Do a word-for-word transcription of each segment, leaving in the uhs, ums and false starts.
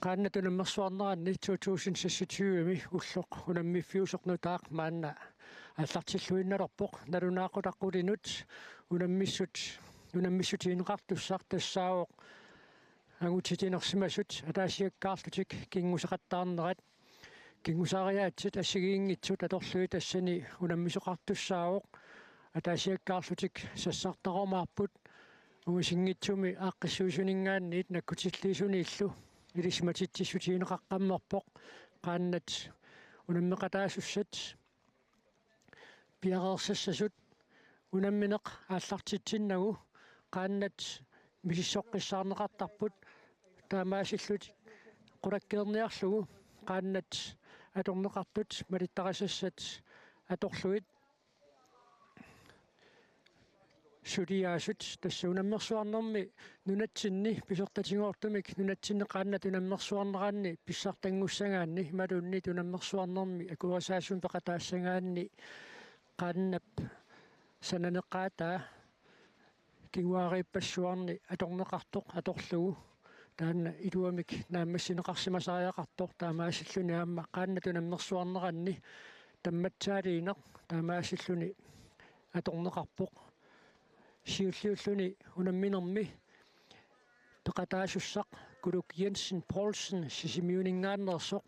Qaannat unammersuarneranni to tusind seksogtyve-mi ulloq unammiffiusoq nutaaq maanna aallartilluinnalerpoq. Nalunaaqutaq qulinut unammissut, unammissutigineqartussaq tassaavoq angutit inersimasut ataasiakkaarlutik kinngusaqattaarnerat. Kinngusariaatsit assigiinngitsut atorlugit tassani unammisoqartussaavoq. Ataasiakkaarlutik sassartarumaarput. Ungasinngitsumi aaqqissuisuninngaanniit nakkutilliisuniillu ilisimatitsissutigineqaqqammerpoq qaannat unammeqataasussat piareersassasut. Unammineq aallartitsinnagu qaannat misissoqqissaarneqartarput, taamaasillutik qulakkeerniarlugu qaannat atorneqartut malittarisassat atorlugit suliaasut. Tassa unammersuarnermi nunatsinni pisortatigoortumik nunatsinni qaannat unammersuarneranni pissartanngussagaanni imaluunniit unammersuarnermi akuerisaasumik peqataassagaanni qaannap sananeqaataa kinguaariippassuarni atorneqartoq atorlugu taanna iluamik naammassineqarsimasariaqartoq, taamaasilluni aamma qaannat unammersuarneranni tammatsaaliineq taamaasilluni atorneqarpoq. Siulliulluni unamminermi peqataasussaq Kuluk Jensen Poulsen Sisimiuninngaanneersoq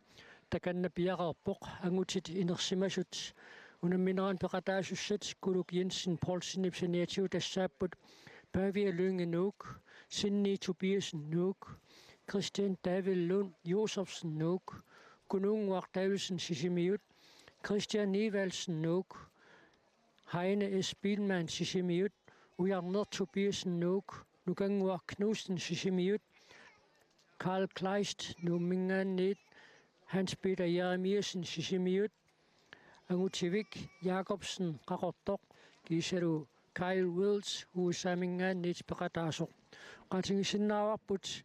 takanna piareerpoq. Angutit inersimasut unamminerani peqataasussat Kuluk Jensen Poulsenip saniatigut tassaapput: Pavia Lynge, Nuuk; Sinni Tobiassen, Nuuk; Christian David Lund Josefsen, Nuuk; Kununnguaq Davidsen, Sisimiut; Christian Evaldsen, Nuuk; Heine S. Biilmann, Sisimiut; Ujarneq Tobiassen, Nuuk; Nukannguaq Knudsen, Sisimiut; Karl Kleist Nuumminngaanniit; Hans Peter Jeremiassen, Sisimiut; Angutivik Jakobsen, Qaqortoq, kiisalu Kyle Wills U S A-minngaanniit peqataasoq. Oqaatigissinnaavarput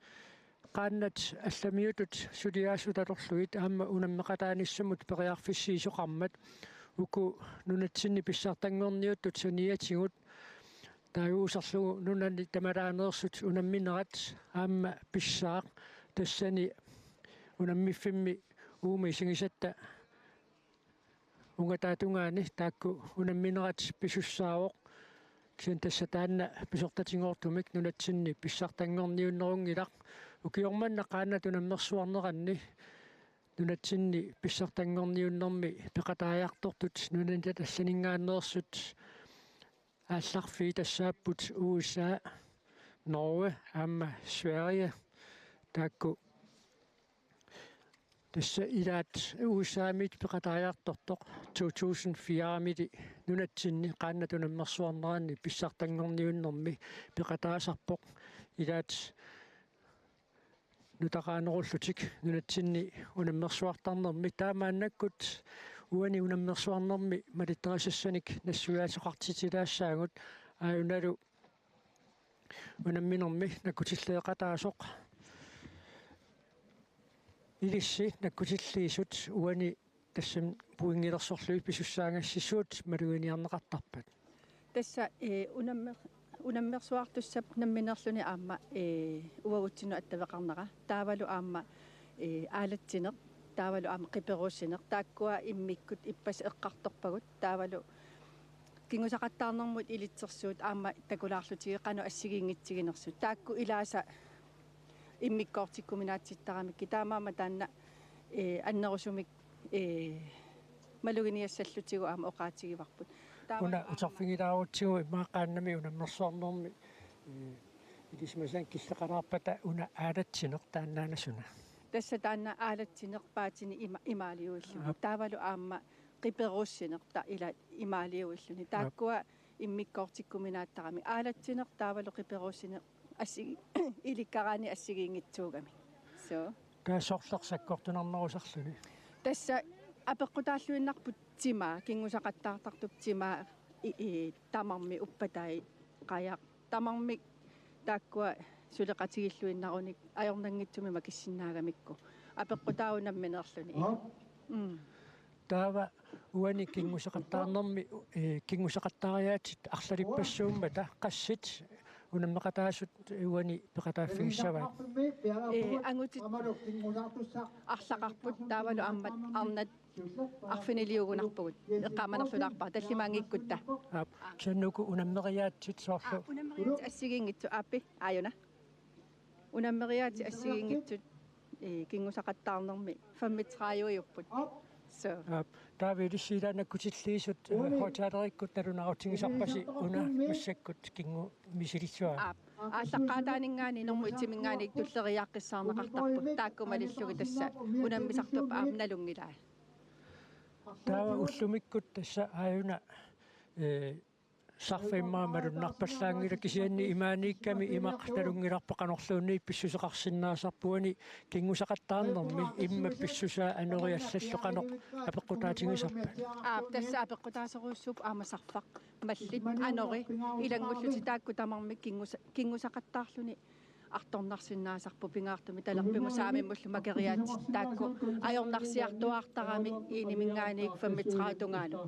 qaannat allamiutut suliaasut atorlugit aamma unammeqataanissamut periarfissiisoqarmat. Uku nunatsinni pissartanngorniuttut saniatigut taaguuserlugu nunani tamalaaneersut unamminerat aamma pissaaq. Tassani unammiffimmi uuma isigisatta ungataatungaani taakku unamminerat pisussaavoq. Kisianni tassa taanna pisortatigoortumik nunatsinni pissartanngorniunnerunngilaq. Ukioq manna qaannat unammersuarneranni nunatsinni pissartanngorniunnermi peqataajartortut nunanit allaninngaanneersut aallarfiit tassaapput U S A, Norge aamma Sverige. Taakku tassa ilaat U S A-mit peqataajartortoq to tusind fire-mili nunatsinni qaannat unammersuarneranni pissartanngorniunnermi peqataasarpoq. Ilaat nutaqaanerullutik nunatsinni unammersuartarnermi. Taamaannakkut uani unammersuarnermi malittarisassanik nassuiaateqartitsilaassaagut, aajunalu unamminermi nakkutilleeqataasoq. Ilissi nakkutilliisut uani tassami pointilersorlugit pisussaagassi suut maluginiarneqartarpat? Tassa, eh, unammer-, unammersuartussap nammineerluni aamma, eh, uagutsinnut attaveqarnera. Taavalu aamma, eh, aalatsineq, taavalu aamma qiperussineq. Taakkua immikkut ippassaq eqqartorpagut. Taavalu kinngusaqattaarnermut ilitsersuut aamma takulaarlutigit qanoq assigiinngitsiginersut. Taakku ilaasa immikkoortikkuminaatsittaramikku. Taamaammat taanna, eh, annerusumik, eh, maluginiassallutigu aamma oqaatigivarput. Taava una aamma uterfigilaarutsigu immaqa qaannami unammersuarnermi, eh, ilisimasat killeqalaarpata una aalatsineq taannaana suna? Tassa taanna aalatsineq paatini ima-, imaaliuilluni. Aap. Taavalu aamma qiperussineq ta ila imaaliuilluni. Aap. Taakkua immikkoortikkuminaattarami. Aalatsineq taavalu qiperussineq assigi-, ilikkaraanni assigiinngitsuugami. Suu. Taava sorleq sakkortunarnerusarluni? Tassa apeqqutaalluinnarpoq timaa, kinngusaqattaartartup timaa i-, i-, tamarmi uppatai qajaq. Tamarmik taakkua suleqatigilluinnarunik ajornanngitsumik makissinnaagamikku. Apeqqutaavoq nammineerluni. Aap. Mm. Taava uani kinngusaqattaarnermi, eh, kinngusaqattaariaatsit arlalippassuummata qassit unammeqataasut uani peqataaffigissavaat? Ee, angutit arlaqarput taavalu aamma arnat arfiniliugunarpugut. Eqqaamanerlulaarpara tallimaanngikkutta. Aap, kisianni uku unammeriaatsit soorlu. Aa, unammeriaatsit assigiinngitsut aappi aajuna. Unammeriaatsit assigiinngitsut, ee, kinngusaqattaarnermi femogtredive-iupput. Så. Aap, taava ilissi ilaannakkut tilliisut, ee, højttalerikkut nalunaarutigisarpasi una massakkut kingumisilissavaa. Aap, aallaqqaataaninngaanniit normu et-iminngaanniit tulleriiaaqqissaarneqartarput. Taakku malillugit tassa unammisartup aamma nalunngilaa. Taava ullumikkut tassa aajuna, ee, sarfaq immaqa malunnarpallaanngilaq kisianni imaaniikkami imaq nalunngilarput qanorluunniit pissuseqarsinnaasarput uani kinngusaqattaarnermi immaqa pissusaa anori allallu qanoq apeqqutaatigisarpat? Aap, tassa apeqqutaasorujussuupput aamma sarfaq, mallit, anori ilanngullutik taakku tamarmik kinngusa-, kinngusaqattaarluni artornarsinnaasarput pingaartumik talerpimut saamimmullu makeriaatsit taakku ajornarsiartuaartaramik et-iminngaanniit femogtredive tungaanut.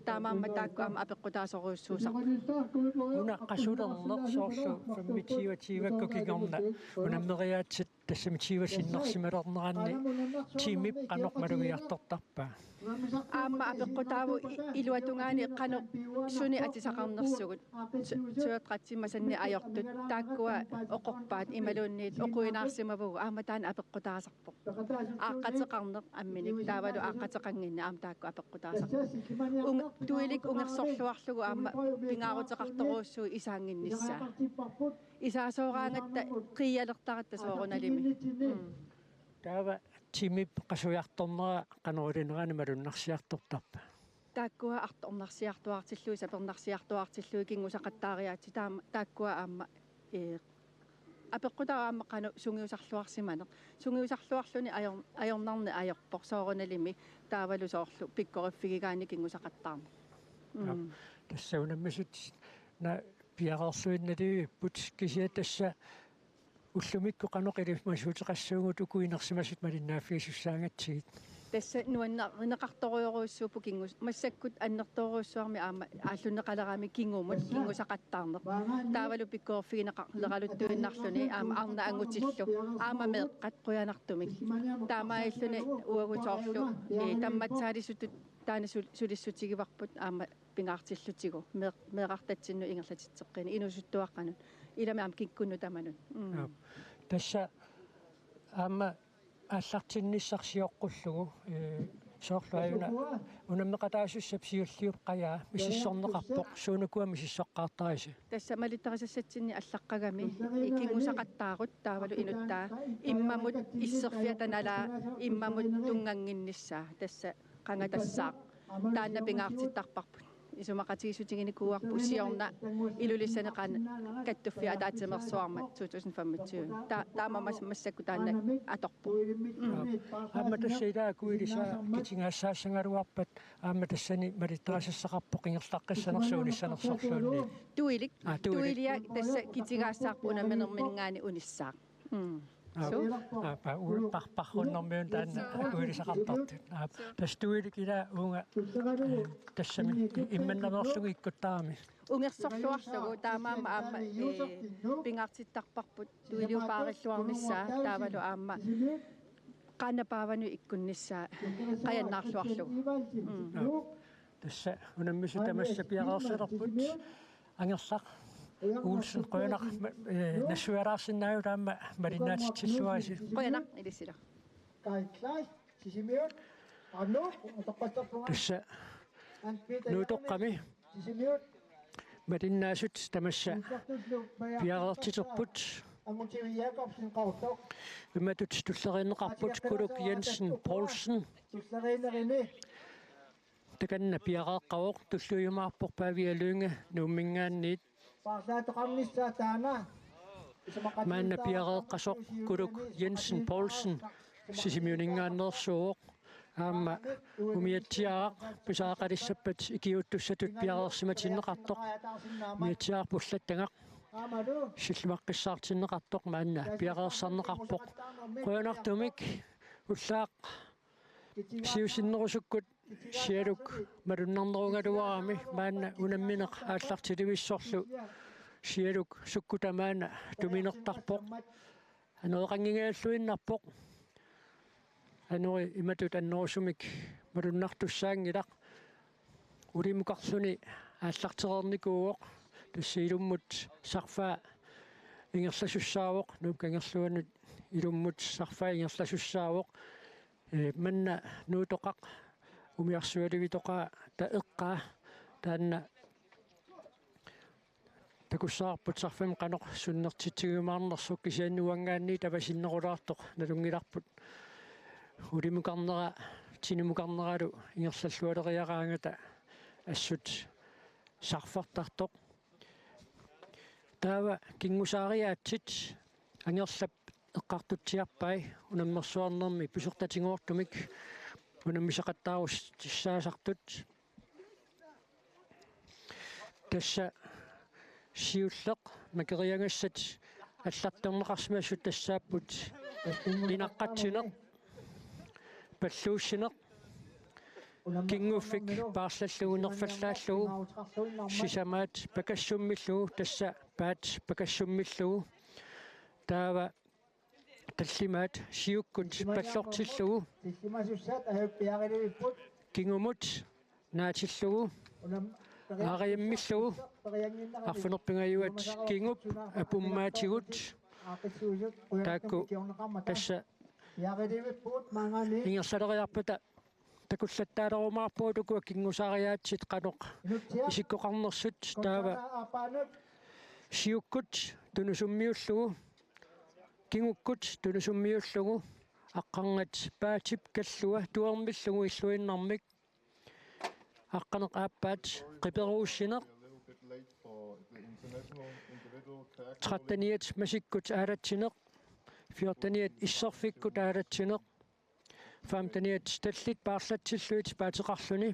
Taamaammat taakku aamma apeqqutaasorujussuusarput. Una qasulerneq soorlu femogtyve tyve-kkut kingorna unammeriaatsit tassami tyve sinnersimalerneranni timip qanoq malugiartortarpa? Aamma apeqqutaavoq i-, iluatungaani qanoq suni atisaqarnersugut. Su-, suattratsimmasanni ajortut taakkua oqorpaat imaluunniit oquinaarsimavugut aamma taanna apeqqutaasarpoq. Aaqqateqarneq amminik taavalu aaqqateqannginneq aamma taakku apeqqutaasarput. Unge-, tuilik ungersorluarlugu aamma pingaaruteqartorujussuuvoq isaannginnissaa. Isaasooraangatta qiialertaratta soorunalimi. Mm. Taava timip qasujartornera qanoq ilinerani malunnarsiartortarpa? Taakkua artornarsiartuaartillugit, sapernarsiartuaartillugit, kinngusaqattaariaatsit taama, taakkua aamma, ee, apeqqutaavoq aamma qanoq sungiusarluarsimaneq. Sungiusarluarluni ajor-, ajornarneq ajorpoq soorunalimi taavalu soorlu pikkoriffigigaanni kinngusaqattaarneq. Mm. Aap, tassa unammisut na-, piareerluinnarivippput kisianni tassa ullumikkut qanoq ilimasuuteqassavugut uku inersimasut malinnaaffigisussaagatsigu. Tassa nuannarineqartorujorujussuupput kingus-, massakkut annertoorujussuarmik aamma aallunneqalerami kingumut kinngusaqattaarneq. Taavalu pikkoriffigineqaleraluttuinnarluni aamma arnat angutillu aamma meeqqat qujanartumik. Taamaalilluni uagut soorlu, ee, tammatsaalisutut taanna sul-, sulissutigivarput aamma pingaartillutigu mee-, meerartatsinnut ingerlatitseqqinnut inuusuttuaqqanut ilami aamma kikkunnut tamanut. Mm. Aap. Tassa aamma aallartinnissaq sioqqullugu, ee, soorlu aajuna unammeqataasussap siulliup qajaa misissorneqarpoq, suunukua misissoqqaartarisi? Tassa malittarisassatsinni allaqqagami kinngusaqattaarut taavalu inuttaa immamut isserfiata nalaa immamut tunngannginnissaa tassa qanga tassaaq. Taanna pingaartittarparput. Isumaqatigiissutiginikuuarput siorna Ilulissani qan-, kattuffiup ataatsimeersuarmat to tusind femogtyve. Ta-, taama mas-, massakkut taanna atorpoq. Mm. Aamma tassa ilaa Kuilisaq kitigaassaassagaluarpat aamma tassani malittarisassaqarpoq ingerlaqqissanersoq unissanersorluunniit. Tuilik. Aa, Tuilik. Tuilia tassa kitigaassaarpoq unamminerminngaanniit unissaaq. Mm. Aap, suu, aap, aap, u-, par-, parrunnermiunut taanna akuilisaqartartut. Aap, tassa Tuilik ilaa uunga, eh, tassami immannaveerlugu ikkuttarami. Ungersorluarlugu taamaammat aamma, eh, pingaartittarparput Tuiliup paarilluarnissaa taavalu aamma qaannat paavanut ikkunnissaa qajannaarluarlugu. Mm. Aap. Tassa unammisut tamassa piareersilerput. Angerlaq Olsen, qujanaq, ma-, eh, nassuialaarsinnaagavit aamma malinnaatitsilluarisi. Qujanaq, ilissilu. Kai Kleist, Sisimiut, Arno, utoqqatserpunga. Tassa Hans Peter Nuutoqqami. Sisimiut. Malinnaasut tamassa piareertiterput. Angutivik Jakobsen, Qaqortoq. Imatut tulleriinneqarput Kuluk Jensen Poulsen. Tulleriinnerini. Takanna piareeqqavoq, tulliujumaarpoq Pavia Lynge Nuumminngaanniit. Paarlaattoqarnissaa taanna. Maanna piareeqqasoq Kuluk Jensen Poulsen Sisimiuninngaanneersuuvoq. Aamma umiatsiaraq pisariaqalissappat ikiuuttussatut piareersimatinneqartoq. Umiatsiaraq Pullattangaq. Sillimaqqissaartinneqartoq maanna piareersarneqarpoq. Qujanartumik ullaaq siusinnerusukkut sialuk malunnarnerugaluarami maanna unammineq aallartilivissorlu Sialuk sukkut tamaana tuminertarpoq. Anooqanngingajalluinnarpoq. Anori imatut annerusumik malunnartussaanngilaq. Ulimukarluni aallartereernikuuvoq. Tassa ilummut sarfaa ingerlasussaavoq. Nuup kangerluanut ilummut sarfaa ingerlasussaavoq. Ee, manna Nuutoqaq umiarsualivitoqaa ta eqqaa taanna takussavarput sarfamik qanoq sunnertitsigiumaarnersoq, kisianni uanngaanniit avasinnerulaartoq nalunngilarput. Ulimukarnera tinimukarneralu ingerlallualeriaraangata assut sarfartartoq. Taava kingusaariaatsit Angerlap eqqartutsiarpai unammersuarnermi pisortatigoortumik unammisaqattaarutissaasartut. Tassa siulleq makeriagassat allarterneqarsimasut tassaapput inaqqatsineq, palluussineq, kinguffik paarlallugu nerfallaallugu, sisamaat pakassummillugu, tassa paat pakassummillugu, taava tallimaat siukkut pallortillugu, kingumut naatillugu, aariammillugu, arfineq-pingajuat kingup apummaatigut, taakku tassa ingerlaleriarpata takullattaalerumaarpugut ukua kingusaariaatsit qanoq isikkoqarnersut. Taava siukkut tunusummiullugu, kingukkut tunusummiullugu, aqqarngat paatip kallua tuermillugu illuinnarmik, aqqaneq aappaat qiperuussineq, tretteniat masikkut aalatsineq, fjorteniat isserfikkut aalatsineq, femteniat tallit paarlatsillugit paateqarluni,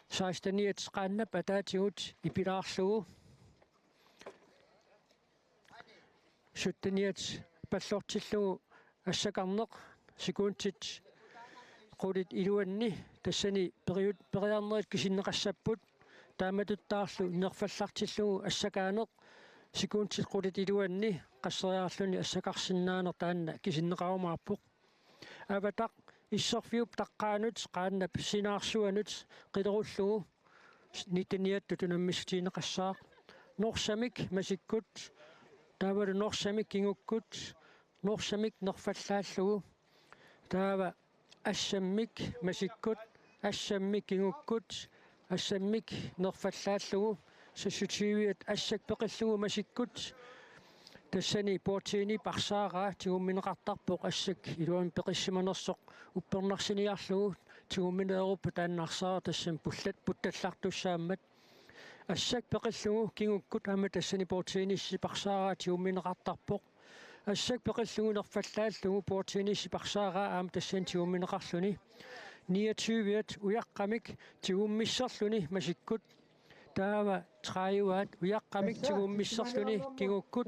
seksteniat qaannap ataatigut ipilaarlugu, sytteniat pallortillugu assakarneq, sekundit qulit iluanni tassani periut-, periarnerit kisinneqassapput, taamatuttaarlu nerfallartillugu assakaaneq, sekundit qulit iluanni qasseriarluni assakarsinnaaneq taanna kisinneqarumaarpoq. Avataq isserfiup taqqaanut qaannap sinaarsuanut qilerullugu nitteniattut unammissutigineqassaaq. Norsamik masikkut, taavalu norsamik kingukkut, norsamik nerfallaallugu, taava assammik masikkut, assammik kingukkut, assammik nerfallaallugu, seksogtyviat assak peqillugu masikkut. Tassani bordtennisimik arsaaraa tigummineqartarpoq, assak iluamik peqissimanersoq uppernarsiniarlugu tigummineeruppoq, taanna arsaaraq tassani pullat puttallartussaammat. Assak peqillugu kingukkut aamma tassani bordtennisimik arsaaraa tigummineqartarpoq. Assak peqillugu nerfallaallugu bordtennisimik arsaaraa aamma tassani tigummineqarluni. Niogtyviat ujaqqamik tigummisserluni masikkut. Taava tredivaat ujaqqamik tigummisserluni kingukkut.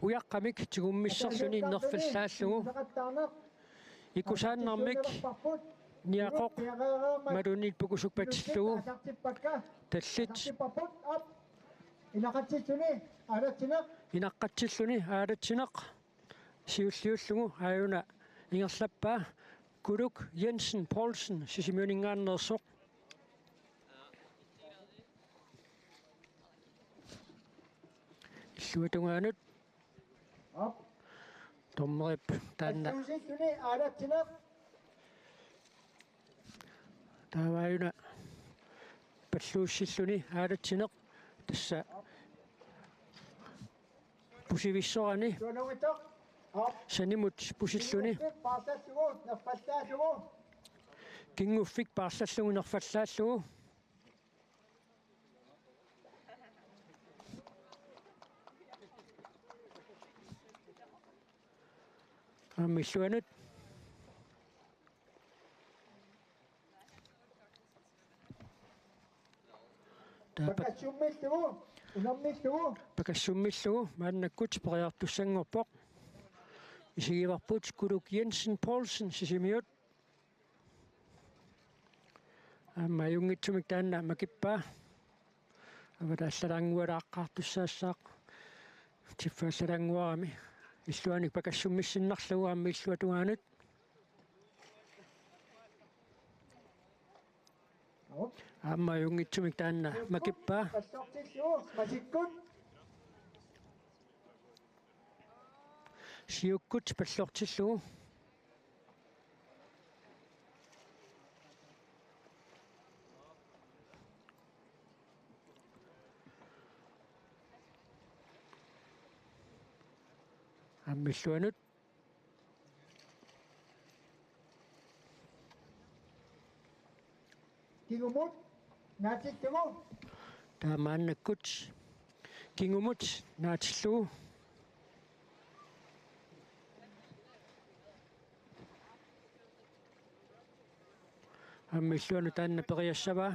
Ujaqqamik tigummisserluni nerfallaallugu. Ikusaannarmik niaqoq malunnit pukusukpatillugu. Tallit inaqqatsilluni aalatsineq siulliullugu aajuna ingerlappaa, Kuluk Jensen Poulsen Sisimiuninngaanneersoq. Illuatungaanut dommerip taanna taava aajuna palluussilluni aalatsineq, tassa pusivissorani sanimut pusilluni. Kinguffik paarlallugu nerfallaallugu. Aamma illuanut. Taava pakassummillugu, unammissugu. Pakassummillugu maannakkut periartussanngorpoq. Isigivarput Kuluk Jensen Poulsen Sisimiut. Aamma ajunngitsumik taanna makippaa. Aamma taallalaanngualaaqqaartussaassaaq. Tippaallalaannguarami. Illuanik pakassummissinnarlugu aamma illuatungaanut. Aamma ajunngitsumik taanna makippaa. Passortillugu, masikkut. Siukkut passortillugu. Aamma illuanut. Kingumut naatillugu. Taava maannakkut kingumut naatillugu. Aamma illuanut taanna periassavaa.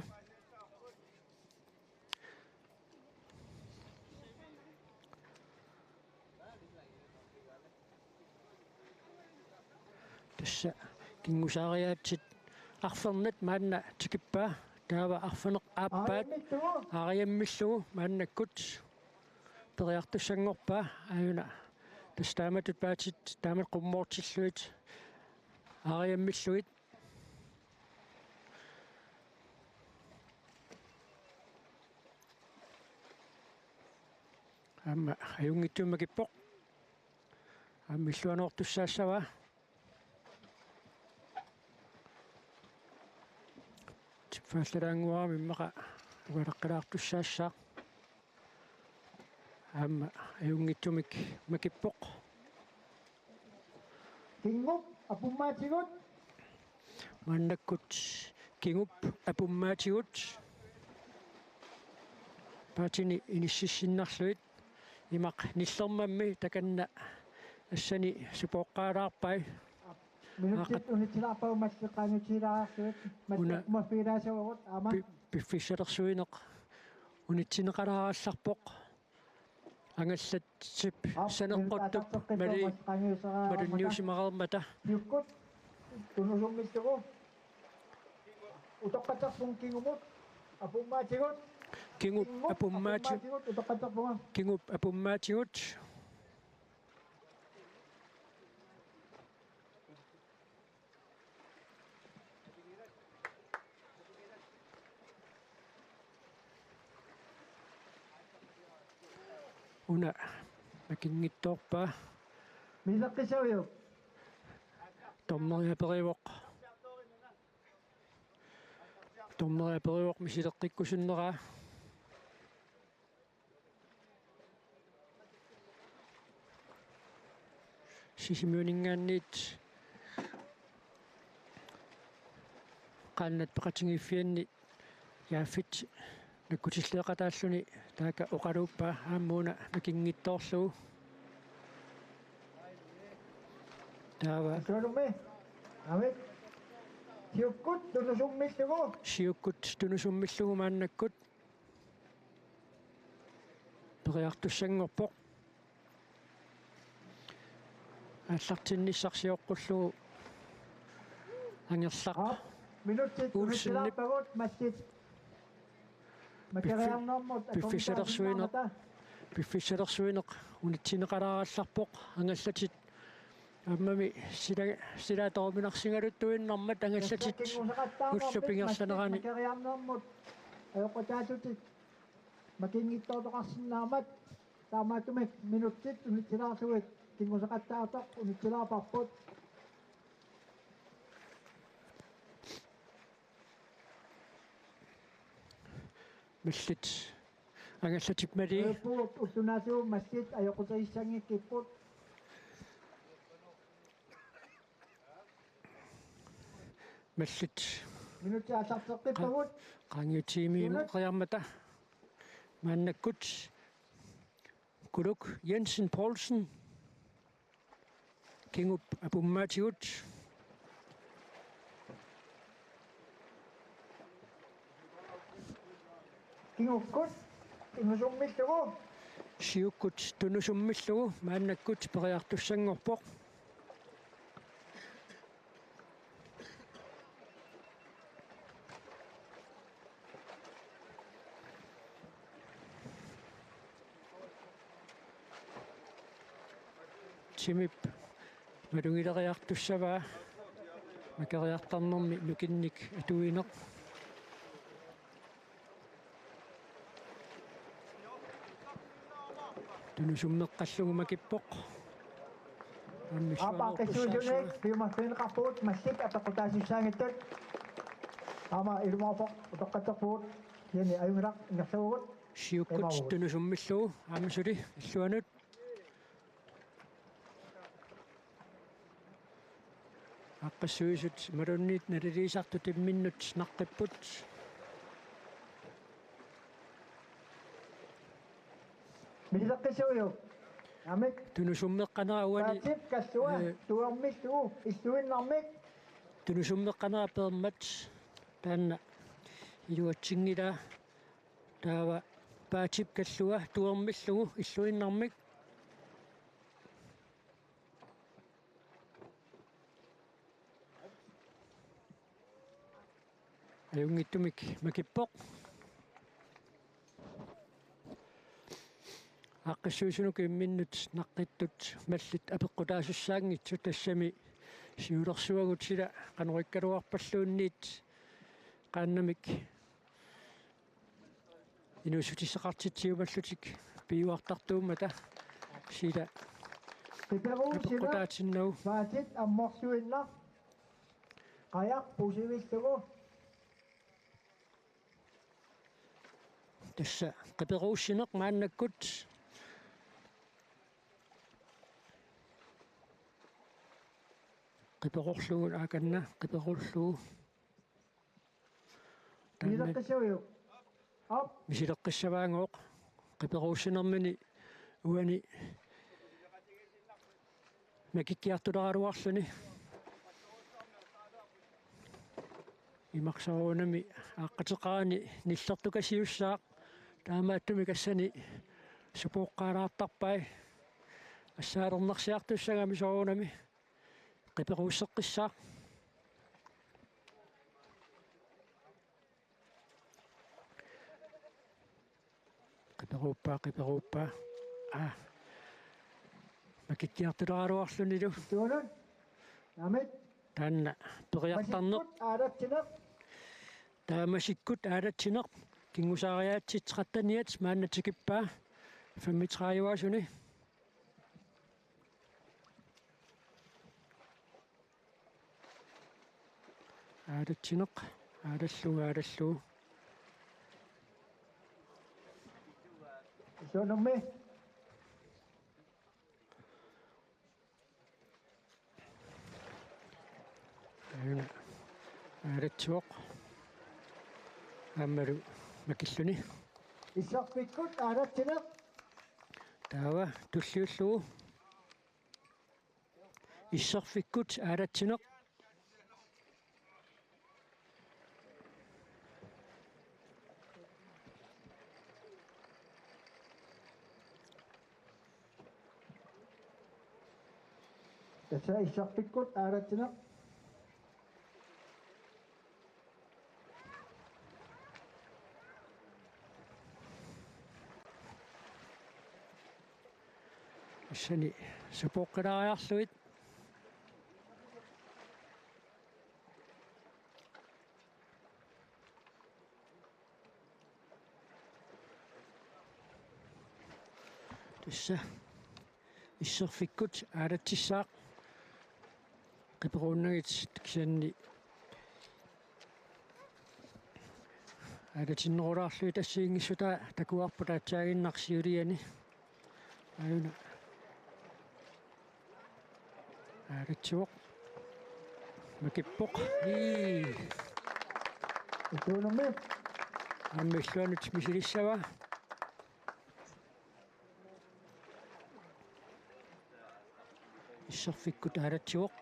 Tassa kingusaariaatsit arfernat maanna tikippaa, taava arfineq-aappaat aariammillugu maannakkut periartussanngorpaa aajuna. Tassa taamatut paatit taamatut qummoortillugit aariammillugit. Aamma ajunngitsumik makippoq. Aamma illuanoortussaassavaa. Tippaallalaannguarami immaqa ugalaqqilaartussaassaaq. Aamma ajunngitsumik makippoq. Kingup apummaatigut. Maannakkut kingup apummaatigut. Paatini inississinnarlugit imaq nillermammi takanna assani supooqqaalaarpai. Minutsit unitsilaarpagut, Mallit qaangiutilaarlugit. Mallit una akumaffigilaassavarput aamma. Pi-, piffissalersuineq unitsinneqalaarallarpoq. Angallatsip saneqquttup mali-, malunniusimareermata. Siukkut tunusummillugu. Utoqqatserpunga kingumut apummaatigut. Kingup apummaati-, apummaatigut utoqqatserpunga. Kingup apummaatigut. Una makinngitsoorpaa. Misileqqissaviuk? Dommeri aperivoq. Dommeri aperivoq misileqqikkusunneraa. Sisimiuninngaanniit qaannat peqatigiiffianni Jaafit nakkutilleeqataalluni taakku oqaluuppaa aamma una makinngitsoorlugu. Taava. Atualumi. Amit. Siukkut tunusummillugu. Siukkut tunusummillugu maannakkut. Periartussanngorpoq. Aallartinnissaq sioqqullugu angerlaq. Aap, minutsit Olsenip unitsilaarpagut, Mallit. Piffi-, makeriarnermut piffissalersuineq, akornusaarsinnaammata. Piffissalersuineq unitsinneqalaarallarpoq angallatit. Aammami sila-, sila toominarsigaluttuinnarmat angallatit ullup ingerlanerani. Makeriarnermut ajoqutaasutit makinngitsoortoqarsinnaammat, taamaattumik minutsit unitsilaarlugit kinguseqattaartoq unitsilaarparput. Mallit. Angallatip malii. Ajoqup ulloq naasoq Mallit ajoquteqassanngikkipput. Mallit. Minutsit aallarteqqippagut. Qa-, qaangiutiimiinnariarmata. Maannakkut Kuluk Jensen Poulsen. Kingup apummaatigut. Kingukkut tunusummillugu. Siukkut tunusummillugu maannakkut periartussanngorpoq. Simip malugileriartussavaa makeriartarnermi nukinnik atuineq. Tunusummeqqallugu makippoq. Aamma Aaqqissuisunik piumassuineqarpugut mallit apeqqutaasussaanngitsut. Aamma ilumoorpoq utoqqatserpugut. Kisianni ajunngilaq ingerlavugut. Siukkut Imavugut. Tunusummillugu aamma suli illuanut. Aaqqissuisut imaluunniit naliliisartut imminnut naqqipput. Misileqqissaajuk. Aamma. Tunusummeqqanera uani. Paatip kallua, eh, tuermillugu illuinnarmik. Tunusummeqqanera peermat taanna iluatsinngilaa. Taava paatip kallua tuermillugu illuinnarmik. Ajunngitsumik makippoq. Aaqqissuisunut imminnut naqqittut mallit apeqqutaasussaanngitsut, tassami siulersuagut sila qanorikkaluarpalluunniit qaannamik inuussutissaqartitsiumallutik piuartartuummata sila Qiperuussineq apeqqutaatinnagu. Paatit ammorsuinnaq. Qajaq pusivillugu. Tassa qiperuussineq maannakkut. Qiperorlugu aakanna, qiperorlugu. Taanna Misileqqissaajuk. Aap. Misileqqissavaagooq. Qiperuussinermini uani makikkiartuleraluarluni. Imarsaarunami aaqqateqarani nillertukasiussaaq. Taamaattumik assani supooqqaalaartarpai. Assaalernersiartussagami soorunami qiperuusseqqissaaq. Qiperuuppaa, qiperuuppaa. Aa. Makikkiartuleraluarlunilu. Tuunun. Namit. Taanna periartarneq. Masikkut aalatsineq. Taamasikkut aalatsineq. Kingusaariaatsit tretteniat maanna tikippaa. Femogtredive-asuni. Aalatsineq, aalallugu, aalallugu. Isoonummi. Aana. Aalatsivoq. Aammalu makilluni. Issarfikkut aalatsineq. Taava tulliullugu. Issarfikkut aalatsineq. Tassa issarfikkut aalatsineq. Assani supooqqilaariarlugit. Tassa issarfikkut aalatsissaaq. Qiperuunnagit kisianni aalatinnerulaarlugit assigiinngissutaa takuarput aatsaaginnaq siuliani. Aajuna. Aalatsivoq. Makippoq. Ii. Isoonummi. Aamma illuanut misilissavaa. Issarfikkut aalatsivoq.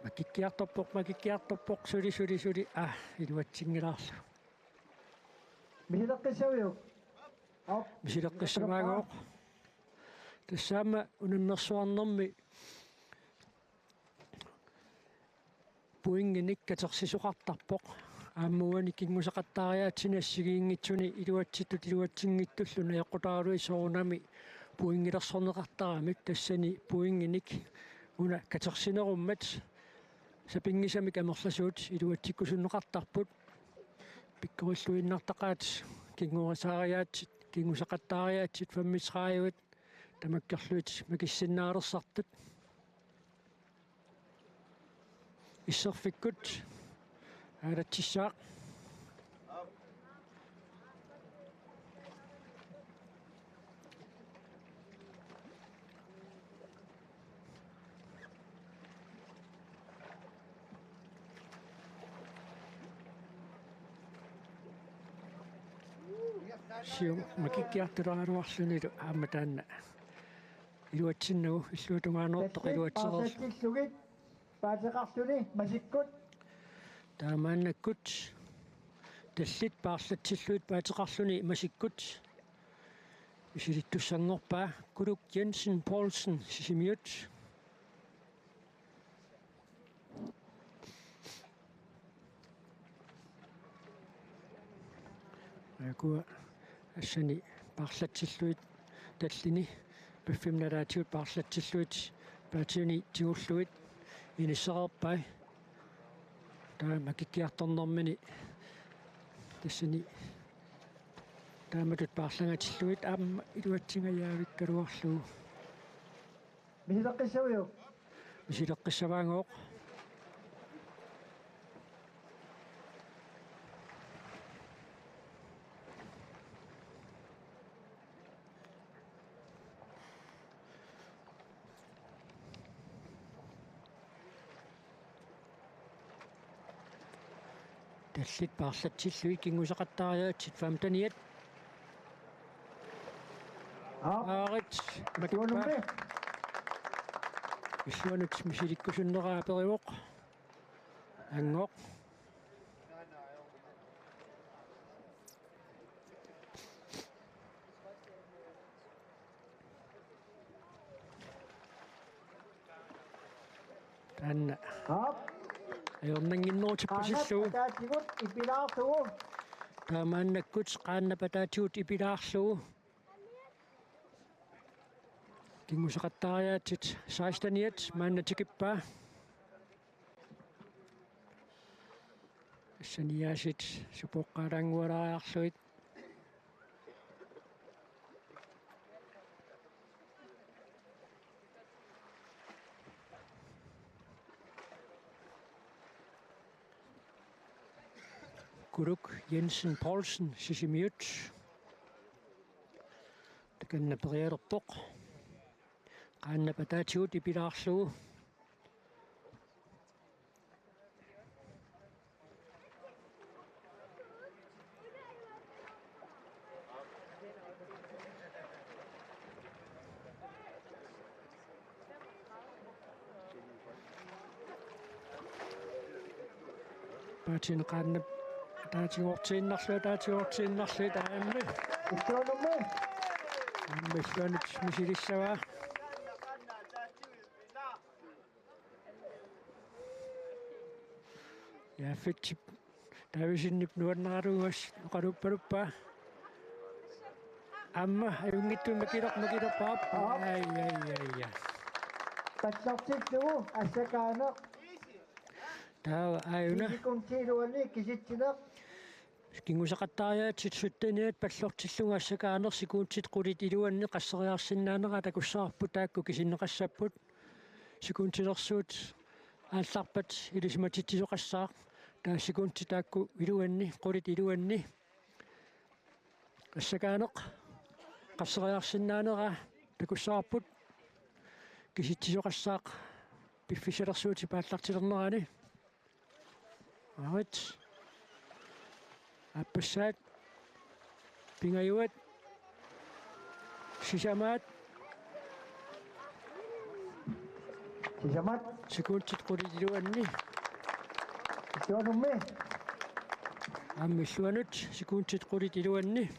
Makikkiartorpoq, makikkiartorpoq, suli, suli, suli. Aa, iluatsinngilaarlugu. Misileqqissaajuk? Aap. Misileqqissavaagooq. Tassa aamma unammersuarnermi pointinik katersisoqartarpoq. Aamma uani kinngusaqattaariaatsit assigiinngitsuni iluatsittut iluatsinngitsullu najoqqutaaruit soorunami pointilersorneqartaramik, tassani pointinik una katersinerummat sapinngisamik amerlasuut iluatsikkusunneqartarput. Pikkorilluinnartaqaat kinngorisaariaatsit, kinngusaqattaariaatsit femogtredive tamakkerluit makissinnaalersaartut. Isserfikkut aalatsissaaq. Siumut makikkiartuleraluarlunilu aamma taanna iluatsinnagu illuatungaanuartoq iluatsereerlugu. Paarlatsillugit paaseqarluni masikkut. Taamaannakkut tallit paarlatsillugit paaseqarluni masikkut misilittussanngorpaa Kuluk Jensen Poulsen Sisimiut. Ukua assani paarlatsillugit tallini piffimmi nalaatigut paarlatsillugit paatiani tigullugit inissereerpai. Taama makikkiartornermini tassani taamatut paarlangatillugit aamma iluatsingajaavikkaluarlugu. Misileqqissaviuk? Misileqqissavaagooq. Tallit paarlatsillugit kinngusaqattaariaatsit femteniat. Aap. Aarit makippa. Tuanummi. Illuanut misilikkusunnera aperivoq. Angoq. Taanna. Aap. Ajornannginnerutippasillugu. Qaannap ataatigut ipilaarlugu. Taamaannakkut qaannap ataatigut ipilaarlugu. Kinngusaqattaariaatsit seksteniat maanna tikippaa. Assaniaasit supoqqaalaanngualaariarlugit. Kuluk Jensen Poulsen Sisimiut. Takanna perialerpoq. Qaannap ataatigut ipilaarlugu. Paatini qaannap ataatigoortiinnarlugu, ataatigoortiinnarlugu taammi. Illuanummi. Aamma illuanut misilissavaa. Jaaffitsip Davidsenip nuannaralugu oqaluuppaluppaa. Aamma ajunngitsumik makileq-, makilerpaap. Aap. Ai, ai, ai, ai. Pallortillugu assakaaneq. Taava aajuna. Ti sekunti iluanni kisitsineq. Kinngusaqattaariaatsit sytteniat pallortillugu assakaaneq sekuntit qulit iluanni qasseriarsinnaanera takussavarput, taakku kisinneqassapput. Sekuntilersuut aallarpat ilisimatitsisoqassaaq. Taava sekuntit taakku iluanni, qulit iluanni assakaaneq qasseriarsinnaanera takussavarput, kisitsisoqassaaq piffissalersuutip aallartilernerani. Aarit. Aappassaat. Pingajuat. Sisamaat. Sisamaat. Sekuntit qulit iluanni. Illuanummi. Aamma illuanut sekuntit qulit iluanni.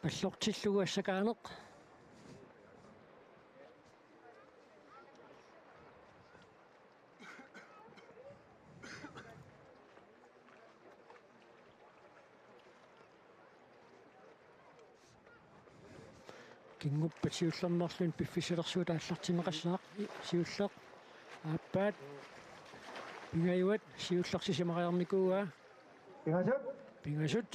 Pallortillugu assakaaneq. Kinguppata siullermeerluni piffissalersuutaa aallartinneqassaaq. Siulleq aappaat pingajuat, siulleq sisamariarnikuuaa. Pingasut. Pingasut.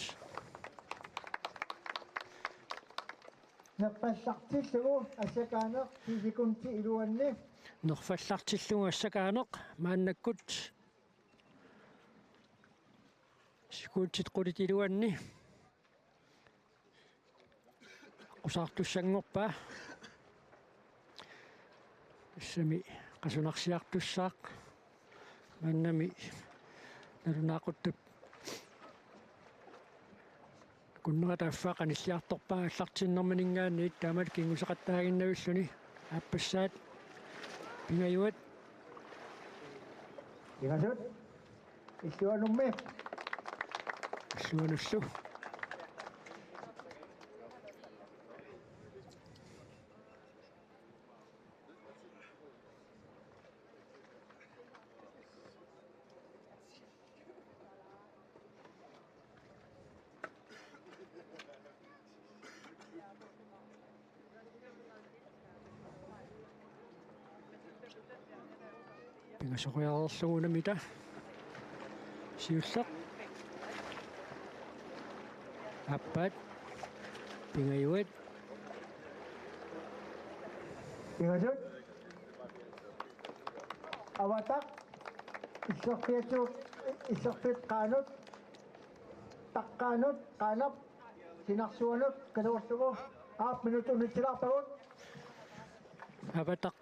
Nerfallartillugu assakaaneq ti sekundit iluanni. Nerfallartillugu assakaaneq maannakkut sekundit qulit iluanni aqqusaartussanngorpaa. Tassami qasunarsiartussaaq. Maannami nalunaaquttap akunnera taaffaa qanilliartorpaa aallartinnermininngaanniit, taamalu kinguseqattaaginnavilluni. Aappassaat pingajuat. Pingasut. Illuanummi. Illuanullu. Pingasoriarlugu unammitaa. Siulleq. Aappaat. Pingajuat. Pingasut. Avataq. Isserfiatut, isserfiit qaanut. Taqqaanut, qaanap. Sinarsuanut, qilerullugu. Aap, minut unitsilaarpagut. Avataq.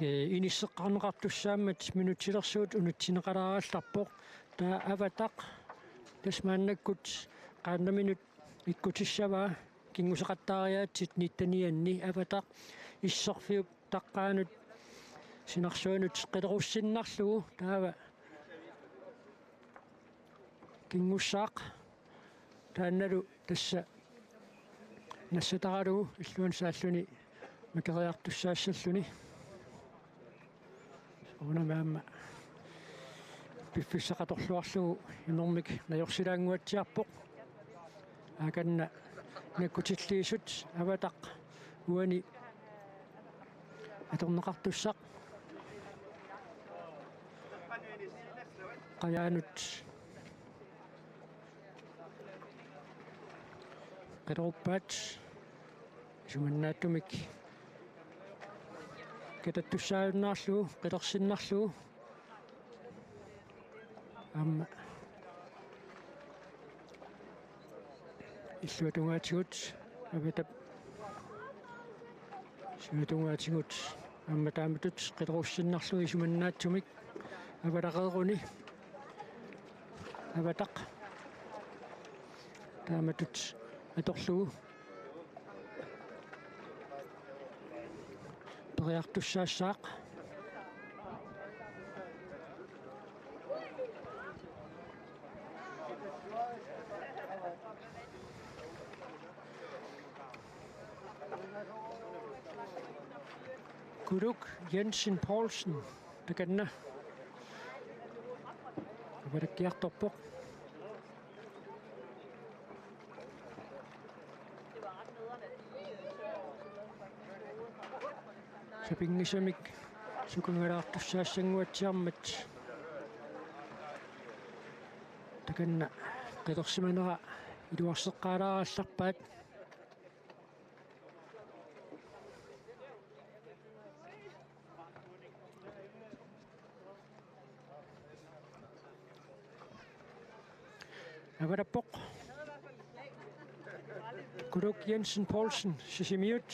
Ee, inisseqqaarneqartussaammat minutsilersuut unitsinneqalaarallarpoq. Taava Avataq tassa maannakkut qaannaminut ikkutissavaa kinguseqattaariaatsit nittenianni. Avataq isserfiup taqqaanut sinarsuanut qilerussinnarlugu taava kingussaaq. Taannalu tassa nassataralugu illuanut saalluni makeriartussaassalluni. Soorunami aamma piffissaq atorluarlugu imermik najorsilaannguatsiarpoq. Aakanna nakkutilliisut Avataq uani atorneqartussaq. Qajaanut qileruppaat isumannaatsumik katattussaajunnaarlugu, qilersinnarlugu. Aamma illuatungaatigut Avatap. Illuatungaatigut aamma taamatut qilerussinnarlugu isumannaatsumik. Avalaqeeruni. Avataq. Taamatut atorlugu. Periartussaassaaq. Kuluk Jensen Poulsen, takanna. Avalakkiartorpoq. Sapinngisamik sukangalaartussaassannguatsiarmat. Takanna qilersimanera iluarseqqaalaarallarpaat. Avalappoq. Kuluk Jensen Poulsen, Sisimiut.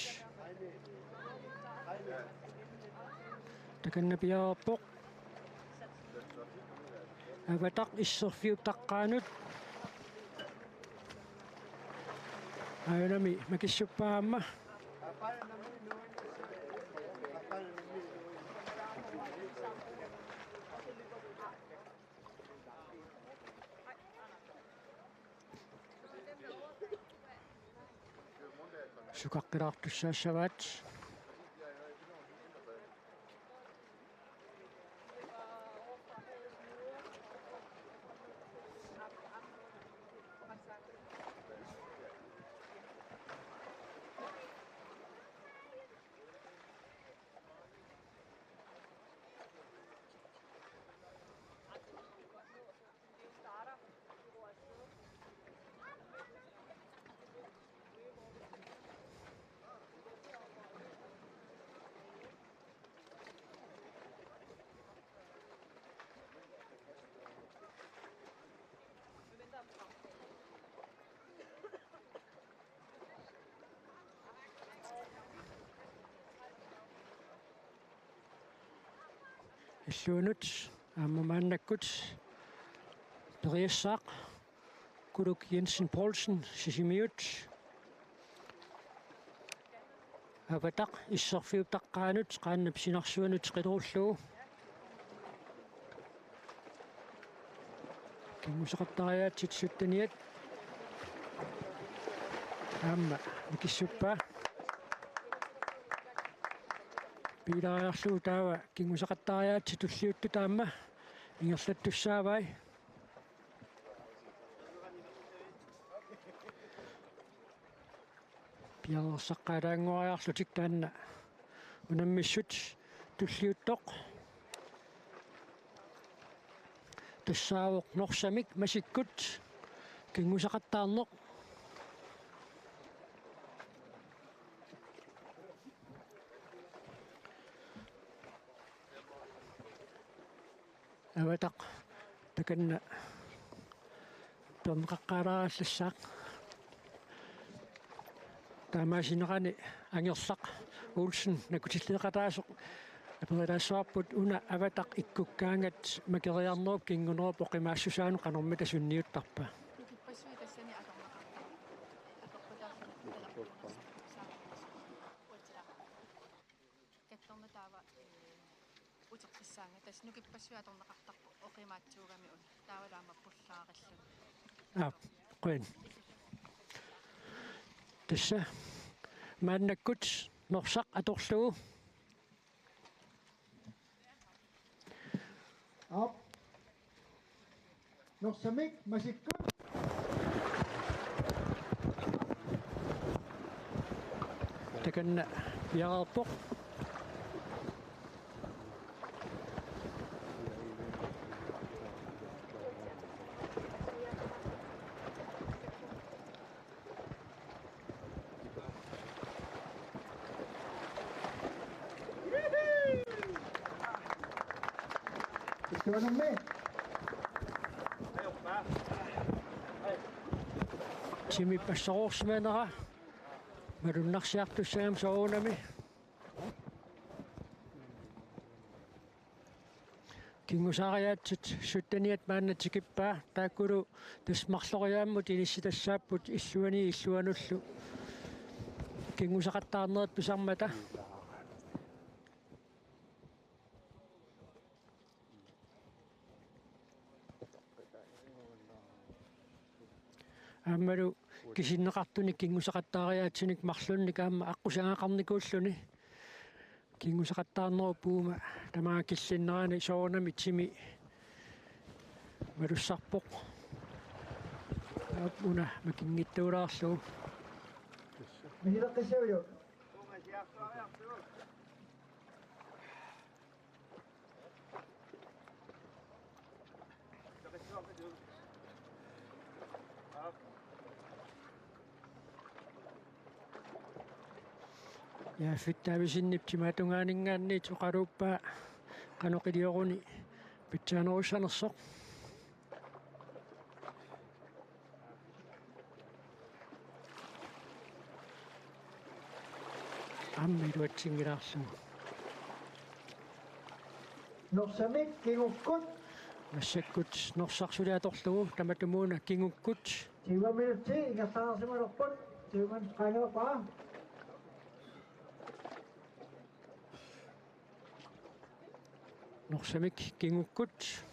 Takanna piareerpoq. Avataq isserfiup taqqaanut. Aajunami makissuppaa aamma. Sukaqqilaartussaassavaat. illuanut aamma maannakkut periassaaq Kuluk Jensen Poulsen Sisimiut. Avataq isserfiutaqqaanut qaannap sinarsuanut qilerullugu. Kinguseqattariaatsit sytteniat aamma nikissuppaa. Piilaariarlugu taava kinguseqattariaatsit tulliuttut aamma ingerlattussaavai. Piareersaqqaalaannguariarlutik taanna unammissut tulliuttoq. Tassaavoq Norsamik masikkut kinguseqattaarneq. Avataq takanna peerneqaqqaalaarallassaaq. Taamaasinerani Angerlaq Olsen nakutilleeqataasoq aperilaassavarput una Avataq ikkukkaangat makeriarnerup kingunerup oqimaassusaanut qanormita sunniuttarpa. Nukippassuit tassani atorneqartarput. Atorpataarluni pelerpiunersoq saammanersoq. Uatsilaqarpoq. Kattorna taava, ee, uteqqissaanga. Tassa nukippassuit atorneqartarput oqimaatsuugami una. Taavalu aamma pullaarilluni. Aap, qujan. Tassa maannakkut Norsaq atorlugu. Aap. Norsamik masikkut. Takanna piareerpoq. Istuanummi. Timip assaroorsimanera malunnarsiartussagami soorunami. Kingusaariaatsit sytteniat maanna tikippaa, taakkulu tassa marloriaammut inissitassaapput illuani illuanullu kinguseqattaarnerit pisarmata. Aammalu kisinneqartunik kinguseqattaariaatsinik marlunnik aamma aqqusagaqarnikuulluni. Kinguseqattaarnerup uuma tamaanga killinnerani soorunami timi malussarpoq. Aap, una makinngitsuulaarlugu. Misileqqissaaviuk? Ja, Fitz Davidsenip timaatungaaninngaanniit oqaluuppaa qanoq ilioruni pitsaanerussanersoq. Aamma iluatsinngilaarlugu. Norsamik kingukkut. Massakkut Norsaq suli atorlugu, tamatumuuna kingukkut. Tyve minutsi ingerlaarsimalerput. Tyve minutsi qaangerpaa. Norsamik kingukkut.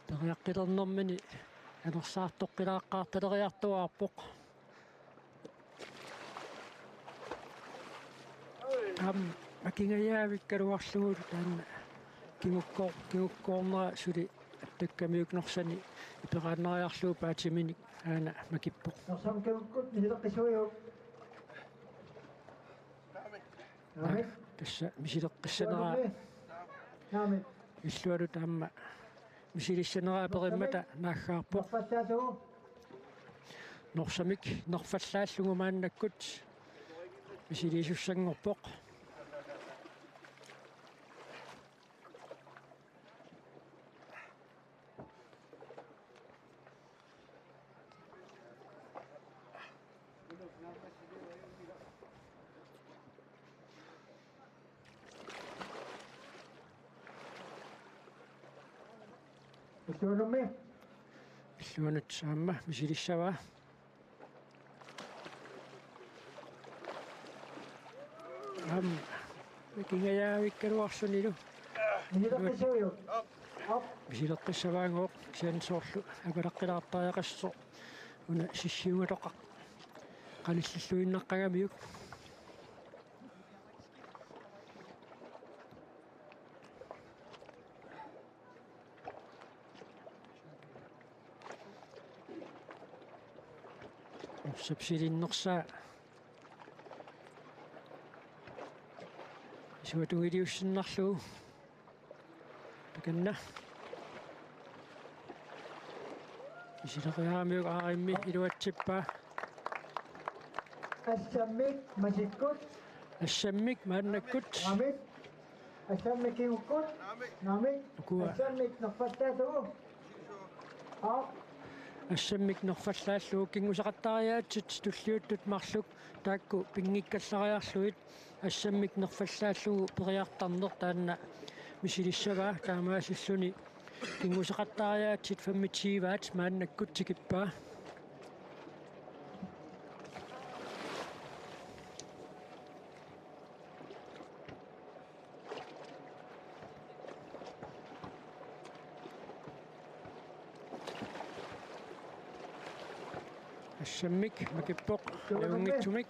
Periaqqilernermini anersaartoqqilaaqqaartaleriartuaarpoq. Aamma makingajaavikkaluarlugu taanna kingukkoor-, kingukkoornera suli attakkamiuk Norsani iperaannariarlugu paatiminik aana makippoq. Norsamik kingukkut, misileqqissaaviuk? Naamik. Tassa misileqqissaneraa. Naamik. Illualu taama misilissaneraa perimmata naaggaarpoq. Nerfallaassuugut. Norsamik nerfallaallugu maannakkut misiliisussanngorpoq. Illuanummi. Illuanut aamma misilissavaa. Aamma mikingajaavikkaluarlunilu. Misileqqissaviuk? Aap. Misileqqissavaanngooq kisianni soorlu avalaqqilaartariaqassasoq una sissiugatoqaq qanillilluinnaqqagamiuk. Arsap silinnersaa. Isuatungiliussinnarlugu. Takanna. Isileriaramiuk aarimmi iluatsippaa. Assammik masikkut. Assammik maannakkut. Naamik. Assammik kingukkut. Naamik. Ukua. Assammik nerfallaallugu. Aap. Assammik nerfallaallugu kinguseqattaariaatsit tulliuttut marluk taakku pinngikkallariarlugit. Assammik nerfallaallugu periartarneq taanna misilissavaa taamaasilluni kinguseqattaariaatsit femogtyve-at maannakkut tikippaa. Assammik makippoq nalunngiitsumik.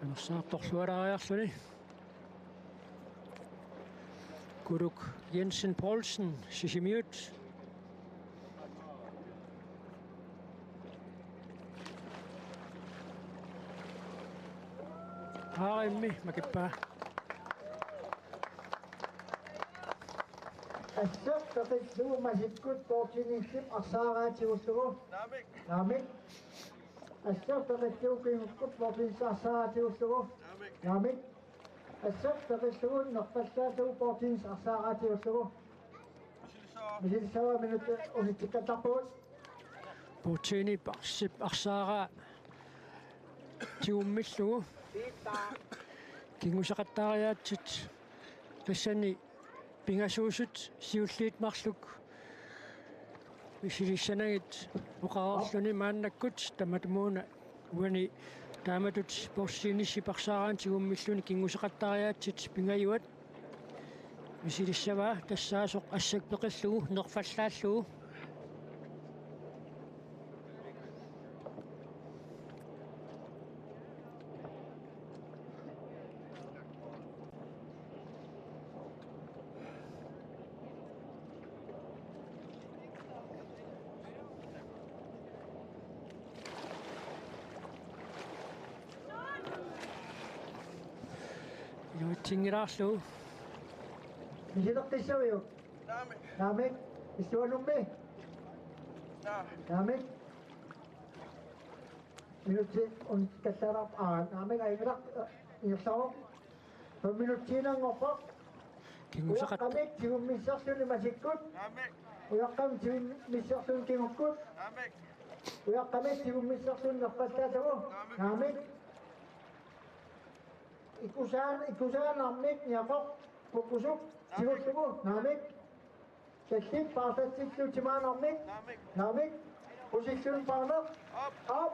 Anersaartorlualaariarluni. Kuluk Jensen Poulsen, Sisimiut. Aarimmi makippaa. Assut peqillugu masikkut bordtennisip arsaaraatigullugu. Naamik. Naamik. Assut peqillugu kingukkut bordtennisip arsaaraatigullugu. Naamik. Naamik. Assut peqillugu nerfallaallugu bordtennisip arsaaraatigullugu. Misilissavaa. Misilissavaa, minutsit unitsikkallarpagut. Bordtennisip arsip arsaaraa tigummillugu. Kinguseqattaariaatsit tassani pingasuusut siulliit marluk misilissanagit oqarluni maannakkut tamatumuuna uani taamatut bordtennisip arsaaraanni tigummilluni kinguseqattaariaatsit pingajuat. Misilissavaa tassaasoq assut peqillugu nerfallaallugu. Iluatsinngilaq. Misileqqissaviuk? Naamik. Naamik. Illuanummi? Naamik. Naamik. Minutsit unitsikkallarpagut. Aa, naamik, ajunngilaq, ingerlavoq. Fem minutsiinnanngorpoq. Kinguseqat- Ujaqqamik tigummisserluni masikkut. Naamik. Ujaqqamik tigummisserluni kingukkut. Naamik. Ujaqqamik tigummisserluni nerfallaallugu. Naamik. Naamik. Ikusaan-, ikusaanarmik niaqoq pukusuk. Naamik. Tigullugu. Naamik. Tallit paarlatsillutik maanarmik. Naamik. Naamik. Pusilluni paarneq. Aap. Aap.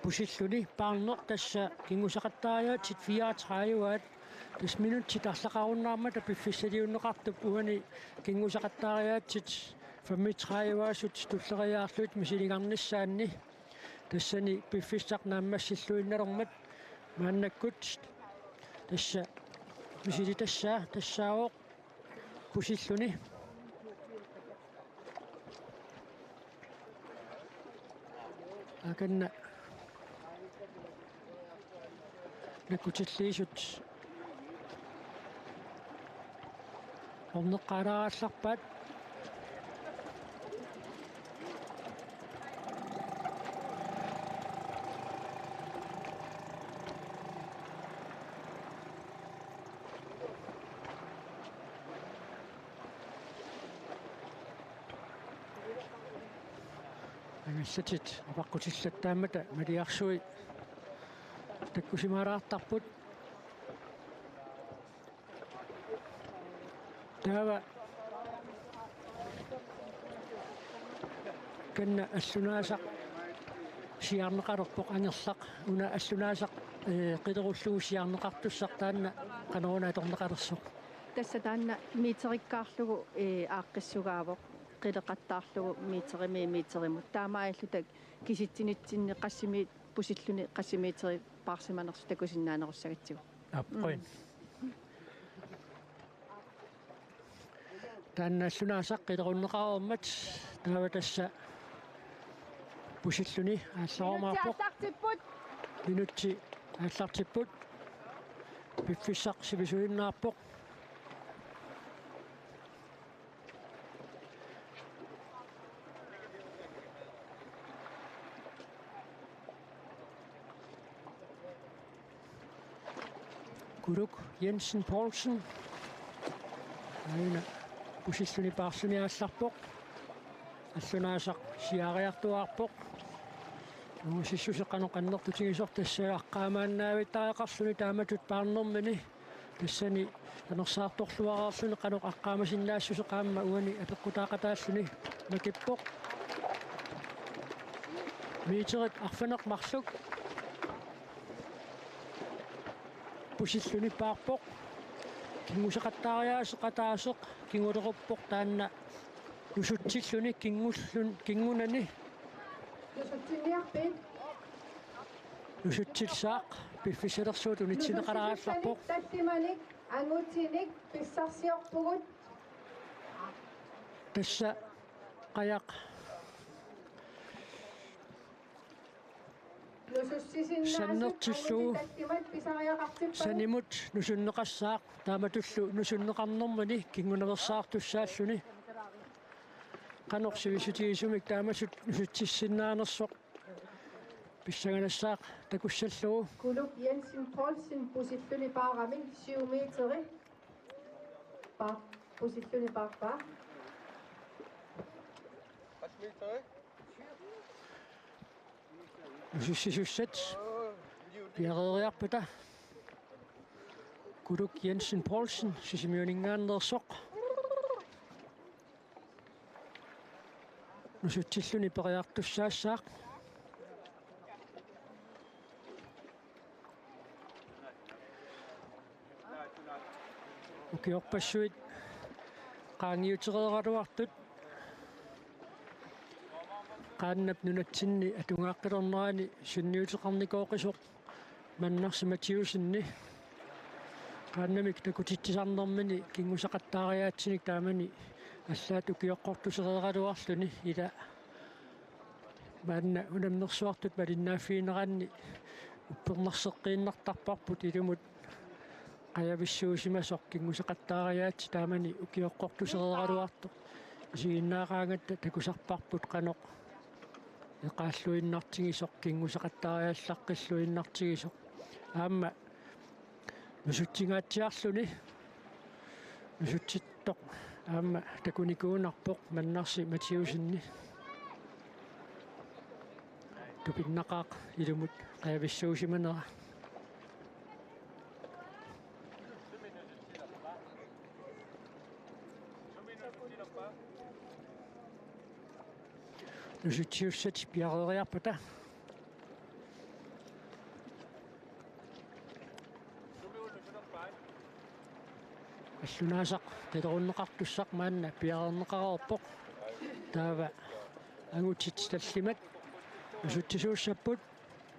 Pusilluni paarneq tassa kinguseqattaariaatsit fireogtredive-at. Tassa minutsit arlaqarunnaarmata piffissaliunneqartup uani kinguseqattaariaatsit femogtredive-asut tulleriiaarlugit misiligarnissaanni. Tassani piffissaq naammassilluinnalermat maannakkut. Tassa misilitassaa tassaavoq pusilluni. Akanna nakkutilliisut orneqqaalaarallarpaat. Allatit apeqqutillattaammata maliarsui takkusimaalaartarput. Taava kanna allunaasaq siaarneqalerpoq Angerlaq. Una allunaasaq, ee, qilerullugu siaarneqartussaq taanna qanoruna atorneqalersoq. Tassa taanna meterikkaarlugu, ee, aaqqissugaavoq, qileqattaarlugu meterimiit meterimut. Taamaalilluta kisitsinitsinni qassimi pusilluni qassimeterit paarsimanersut takusinnaanerussagatsigu. Aap, qujan. Taanna allunaasaq qilerunneqareermat taava tassa pusilluni aallarumaarpoq. Minutsit aallartipput. Minutsit aallartipput. Piffissaq sivisuinnarpoq. Kuluk Jensen Poulsen. Aana pusilluni paarluni aallarpoq. Allunaasaq siaariartuaarpoq. Nungussissuseq qanoq annertutigisoq tassa aqqaamaannaavittariaqarluni taamatut paarnermini. Tassani anersaartorluareerluni qanoq aqqaamasinnaassuseq aamma uani apeqqutaaqataalluni makippoq. Meterit arfineq-marluk pusilluni paarpoq. Kinguseqattaariaaseqataasoq kinguleruppoq taanna nusutsilluni kingullun-, kingunani. Nusutsinniarpit? Nusutsilsaaq piffissalersuut unitsinneqalaallarpoq. Nusutsissusanik tallimanik angutinik pissarsiorpugut. Tassa qajaq nusutsisinnaasoq sannertillugu angutit tallimat pisariaqartippagut. Sanimut nusunneqassaaq taamatullu nusunneqarnermini kingunaveersaartussaalluni. Qanoq sivissutigisumik taamatut nusutsisinnaanersoq pissanganassaaq takussallugu. Kuluk Jensen Poulsen pusilluni paarami syv meteri. Pa-, pusilluni paarpaa. Nusutsisussat piareeriarpata. Kuluk Jensen Poulsen Sisimiuninngaanneersoq. Nusutsilluni periartussaassaaq. Ukiorpassuit qaangiutereeraluartut Qaannap nunatsinni atugaaqqilernerani sunniuteqarnikooqisoq Mannarsi Mathiussenip qaannamik takutitsisarnermini kinguseqattaariaatsinik taamani allaat ukioqqortusereeraluarluni ila maanna unammersuartut malinnaaffigineranni uppernarseqqiinnartarparput ilumut qajavissuusimasoq kinguseqattaariaatsit taamani ukioqqortusereeraluartoq. Isiginnaaraangatta takusarparput qanoq eqaalluinnartigisoq kinguseqattaariallaqqilluinnartigisoq. Aamma nusutsigaatsiarluni nusutsittoq aamma takunikuunarpoq Mannarsi Mathiussenip tupinnaqaaq ilumut qajavissuusimanera. Nusutsisussat piareeriarpata. Allunaasaq qilerunneqartussaq maanna piareerneqareerpoq. Taava angutit tallimat nusutsisuussapput.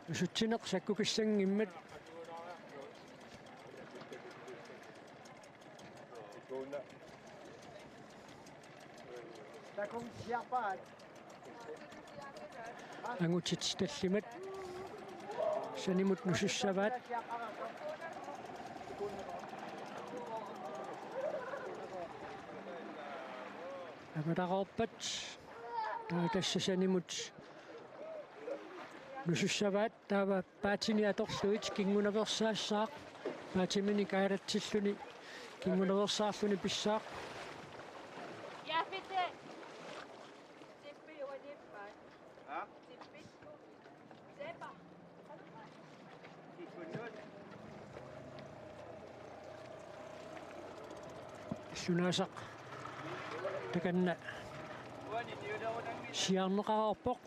Nusutsineq sakkukissanngimmat. Angutit tallimat sanimut nusussavaat. Avalaroorpat taava tassa sanimut nusussavaat. Taava paatini atorlugit kingunaveersaassaaq. Paatiminik aalatsilluni kingunaveersaarluni pissaaq. Ja, bitte. Tippi uaniippaat. Ha? Allunaasaq takanna siaarneqareerpoq.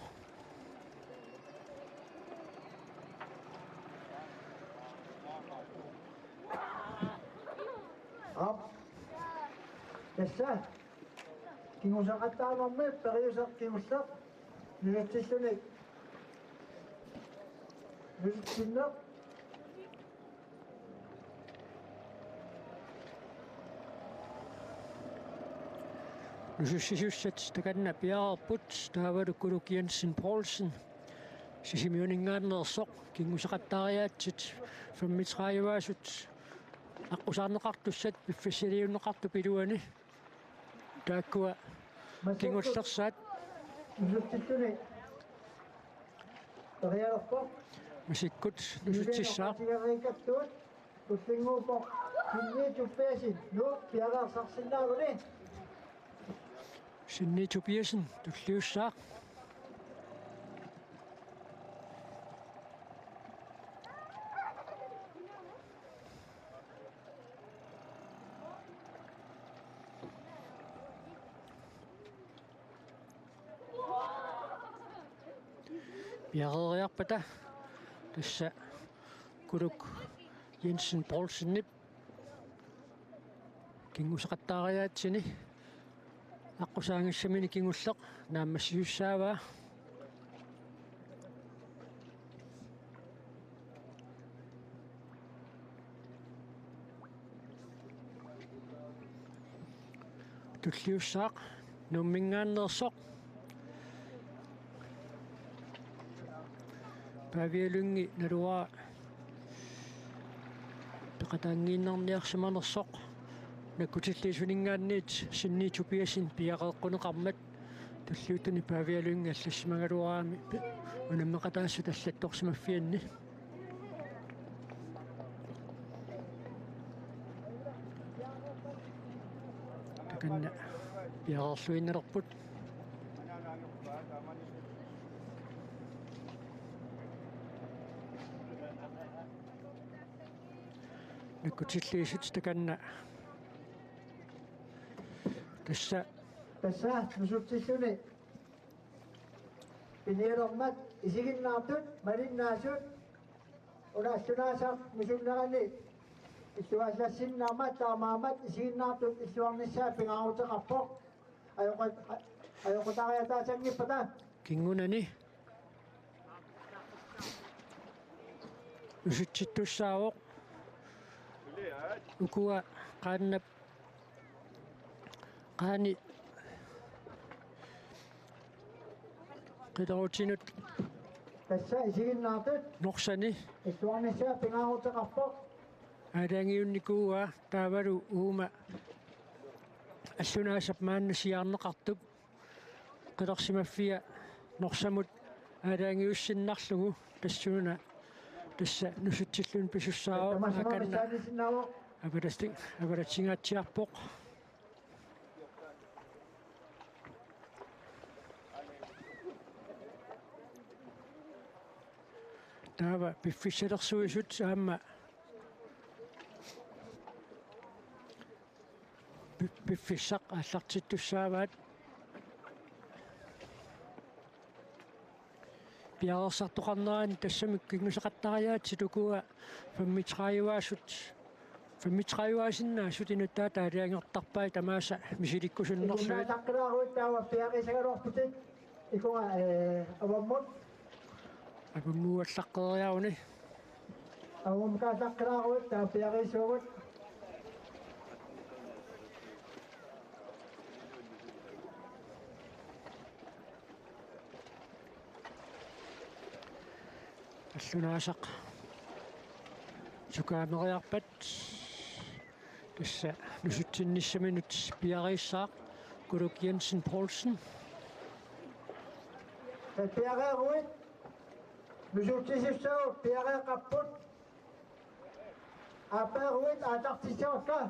Aap. Tassa. Kingusaqattaanermi periuseq kingulleq. Nusutsilluni. Nusutsinneq. Nusutsisussat takanna piareerput, taavalu Kuluk Jensen Poulsen Sisimiuninngaanneersoq, kingusaqattaariaatsit femogtredive-asut aqqusaarneqartussat piffissaliunneqartup iluani. Taakkua kingullersaat. Nusutsilluni. Perialerpoq. Masikkut nusutsissaaq. Tullinnguuppoq Sinni Tobiassen, Nuuk, piareersarsinnaaguni. Sinni Tobiassen tulliussaaq. Piareeriarpata tassa Kuluk Jensen Poulsenip kingusaqattaariaatsini aqqusaangissamini kingulleq naammassisussaavaa. Tulliussaaq Nuumminngaanneersoq. Pavia Lynge naluara peqataanngiinnarniarsimanersoq. Nakkutilliisuninngaanniit Sinni Tobiassen piareeqquneqarmat tulliuttuni Pavia Lynge allassimagaluaraami unammeqataassut allattorsimaffianni. Takanna piareerluinnalerput. Nakkutilliisut takanna. Tassa. Tassa nusutsilluni. Pinialermat isiginnaartut malinnaasut una allunaasaq nusunnerani illuallassinnaammat taamaammat isiginnaartut illuarnissaa pingaaruteqarpoq. Ajoqut-, a-, ajoqutariataasanngippata. Kingunani. Nusutsittussaavoq. Ukua qaannap qaani qilerutinut. Tassa isiginnaartut. Norsani. Illuarnissaa pingaaruteqarpoq. Aalajangiunnikuuaa taavalu uuma allunaasap maanna siaarneqartup qilersimaffia Norsamut aalajangiussinnarlugu tassuuna tassa nusutsilluni pisussaavoq. Tamassi akanna maani saanisinnaavoq. Avalatsi-, avalatsingaatsiarpoq. Taava piffissalersuisut aamma pi-, piffissaq aallartittussaavaat. Piareersartoqarnerani tassami kingusaqattaariaatsit ukua femogtredive-asut, femogtredive-asinnaasut inuttaata aalajangertarpai tamaasa misilikkusunnersuit. Ikunnaataqqilaarui taava piareersagaluarputit. Ikunga, eh, avammut. Avammuallaqqeriaruni. Avammut kaallaqqilaaruit taava piareersuugut. Allunaasaq sukaameriarpat tassa nusutsinnissaminut piareersaaq Kuluk Jensen Poulsen. Piareeruit, nusutsisussaagut piareeqqapput. Aappeeruit aallartissavarka.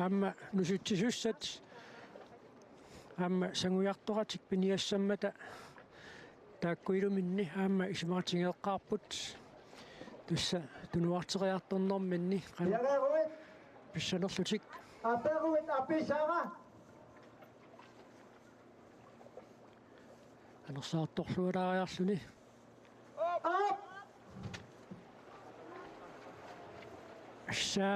Aamma nusutsisussat Aamma sangujartoratik piniassammata taakku iluminni aamma isumaqatigeeqqaarput. Tassa tunuarteriartornerminni qanoq Piareeruit. Pissanerlutik. Aperuit apisara. Anersaartorlualaariarluni. Op! Assa.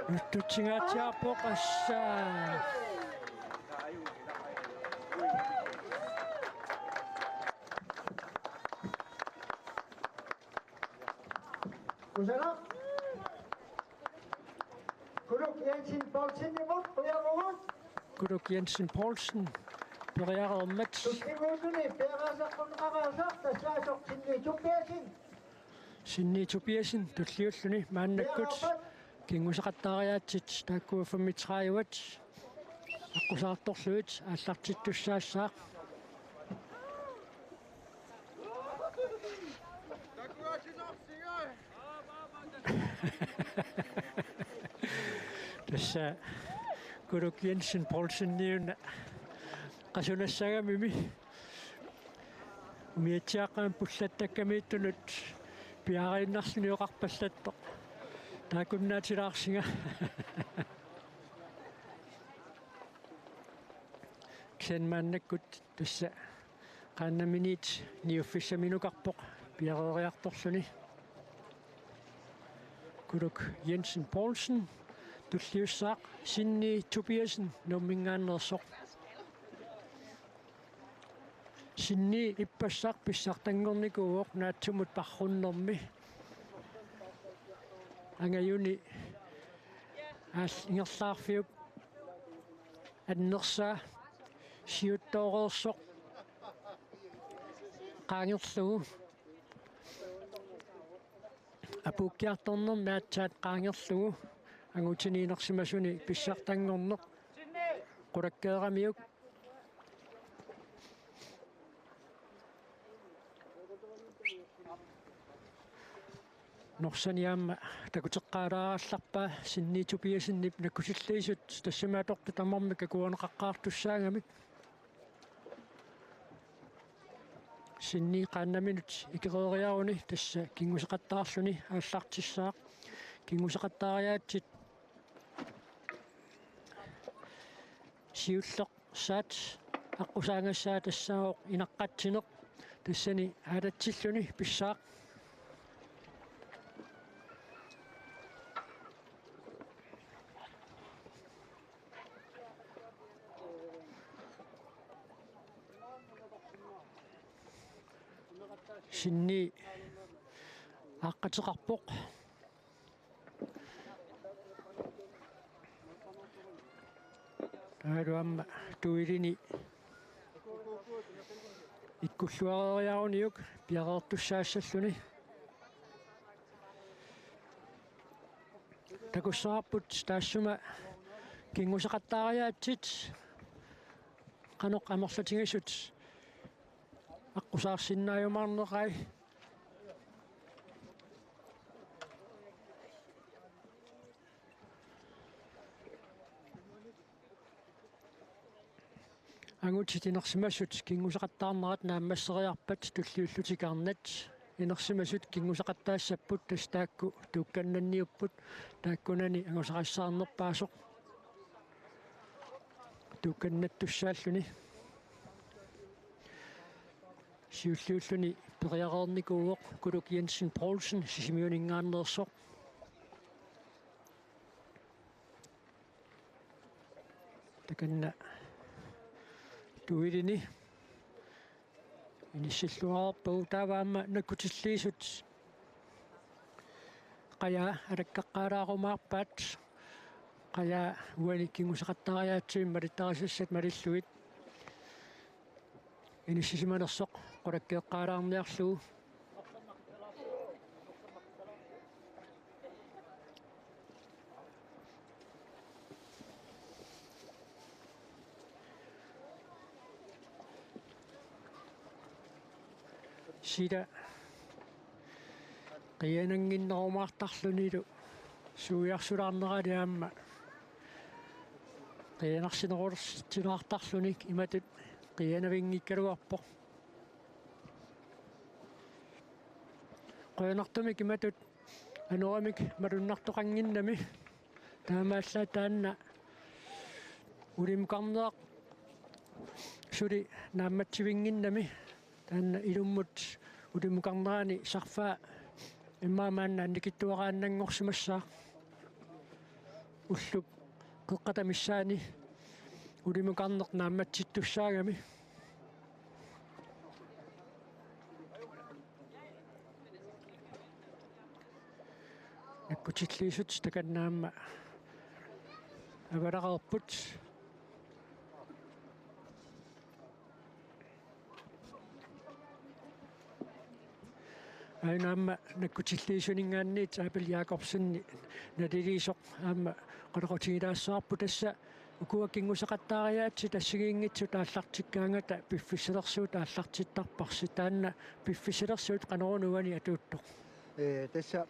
Nuttutsingaatiarpoq assa. Kusanaq. Kuluk Jensen Poulsenimut qujavugut. Kuluk Jensen Poulsen periareermat. Tulliulluni piareersarneqaraasaq tassaasoq Sinni Tobiassen. Sinni Tobiassen tulliulluni maannakkut. Piareerpat. Kinguseqattaariaatsit taakku femogtredive-t aqqusaartorlugit aallartittussaassaaq. Tassa Kuluk Jensen Poulseniuna qasunassagamimi umiatsiaaqqamik pullattakkamiittunut piaariinnarluni oqarpallattoq. Taakkunnaatilaarsinga. Kisianni maannakkut tassa qaannaminiit niuffissaminukarpoq piareeriartorluni. Kuluk Jensen Poulsen tulliussaaq Sinni Tobiassen Nuummingaanneersoq. Sinni ippassaq pissartanngornikuuvoq naatsumut parrunnermi. Angajuni aal-, ingerlaarfiup annersaa siuttooreersoq qaangerlugu. Apuukkiartornermi aatsaat qaangerlugu angutini inersimasuni pissartanngorneq qulakkeeramiuk. Norsani aamma takuteqqaalaarallarpaa Sinni Tobiassenip nakkutilliisut tassami atortut tamarmik akuerineqaqqaartussaagamik. Sinni qaannaminut ikereeriaruni tassa kinguseqattaarluni aallartissaaq. Kinguseqattaariaatsit siullersaat aqqusaagassaat tassaavoq inaqqatsineq tassani aalatsilluni pissaaq. Sinni aaqqateqarpoq. Taavalu aamma tuilini ikkulluareeriaruniuk piareertussaassalluni. Takussavarput taassuma kinguseqattaariaatsit qanoq amerlatigisut aqqusaarsinnaajumaarnerai. Angutit inersimasut kinguseqattaarnerat naammasseriarpat tulliullutik arnat inersimasut kinguseqattaassapput, tassa taakku tuukkannanniupput, taakkunani angusaqassaarnerpaasoq tuukkannattussaalluni. Siulliulluni periareernikuuvoq Kuluk Jensen Poulsen Sisimiuninngaanneersoq. Takanna tuilini inissilluarpagut, taava aamma nakkutilliisut qajaa alakkaqqaalaarumaarpaat. Qajaa uani kinguseqattaariaatsimik malittarisassat malillugit inissisimanersoq qulakkeeqqaalaarniarlugu. Sila qianannginnerumaartarlunilu suiarsulaarnerali aamma Qiianarsinerulersitsilaartarluni imatut qianavinngikkaluarpoq. Qujanartumik imatut anoramik malunnartoqannginnami. Taamaallaat taanna ulimukarneq suli naammatsivinnginnami. Taanna ilummut ulimukarnerani sarfaa immaqa maanna annikitsuaraannanngorsimassaaq. Ullup qeqqata missaani ulimukarneq naammatsittussaagami. Nakkutilliisut takanna aamma avalareerput. Aajuna aamma nakkutilliisuninngaanniit Abel Jakobsen naliliisoq aamma qanoqutigilaassavarput. Tassa ukua kinguseqattaariaatsit assigiinngitsut aallartikkaangata piffissalersuut aallartittarparsi. Taanna piffissalersuut qanoruna uani atuuttoq? Ee, tassa,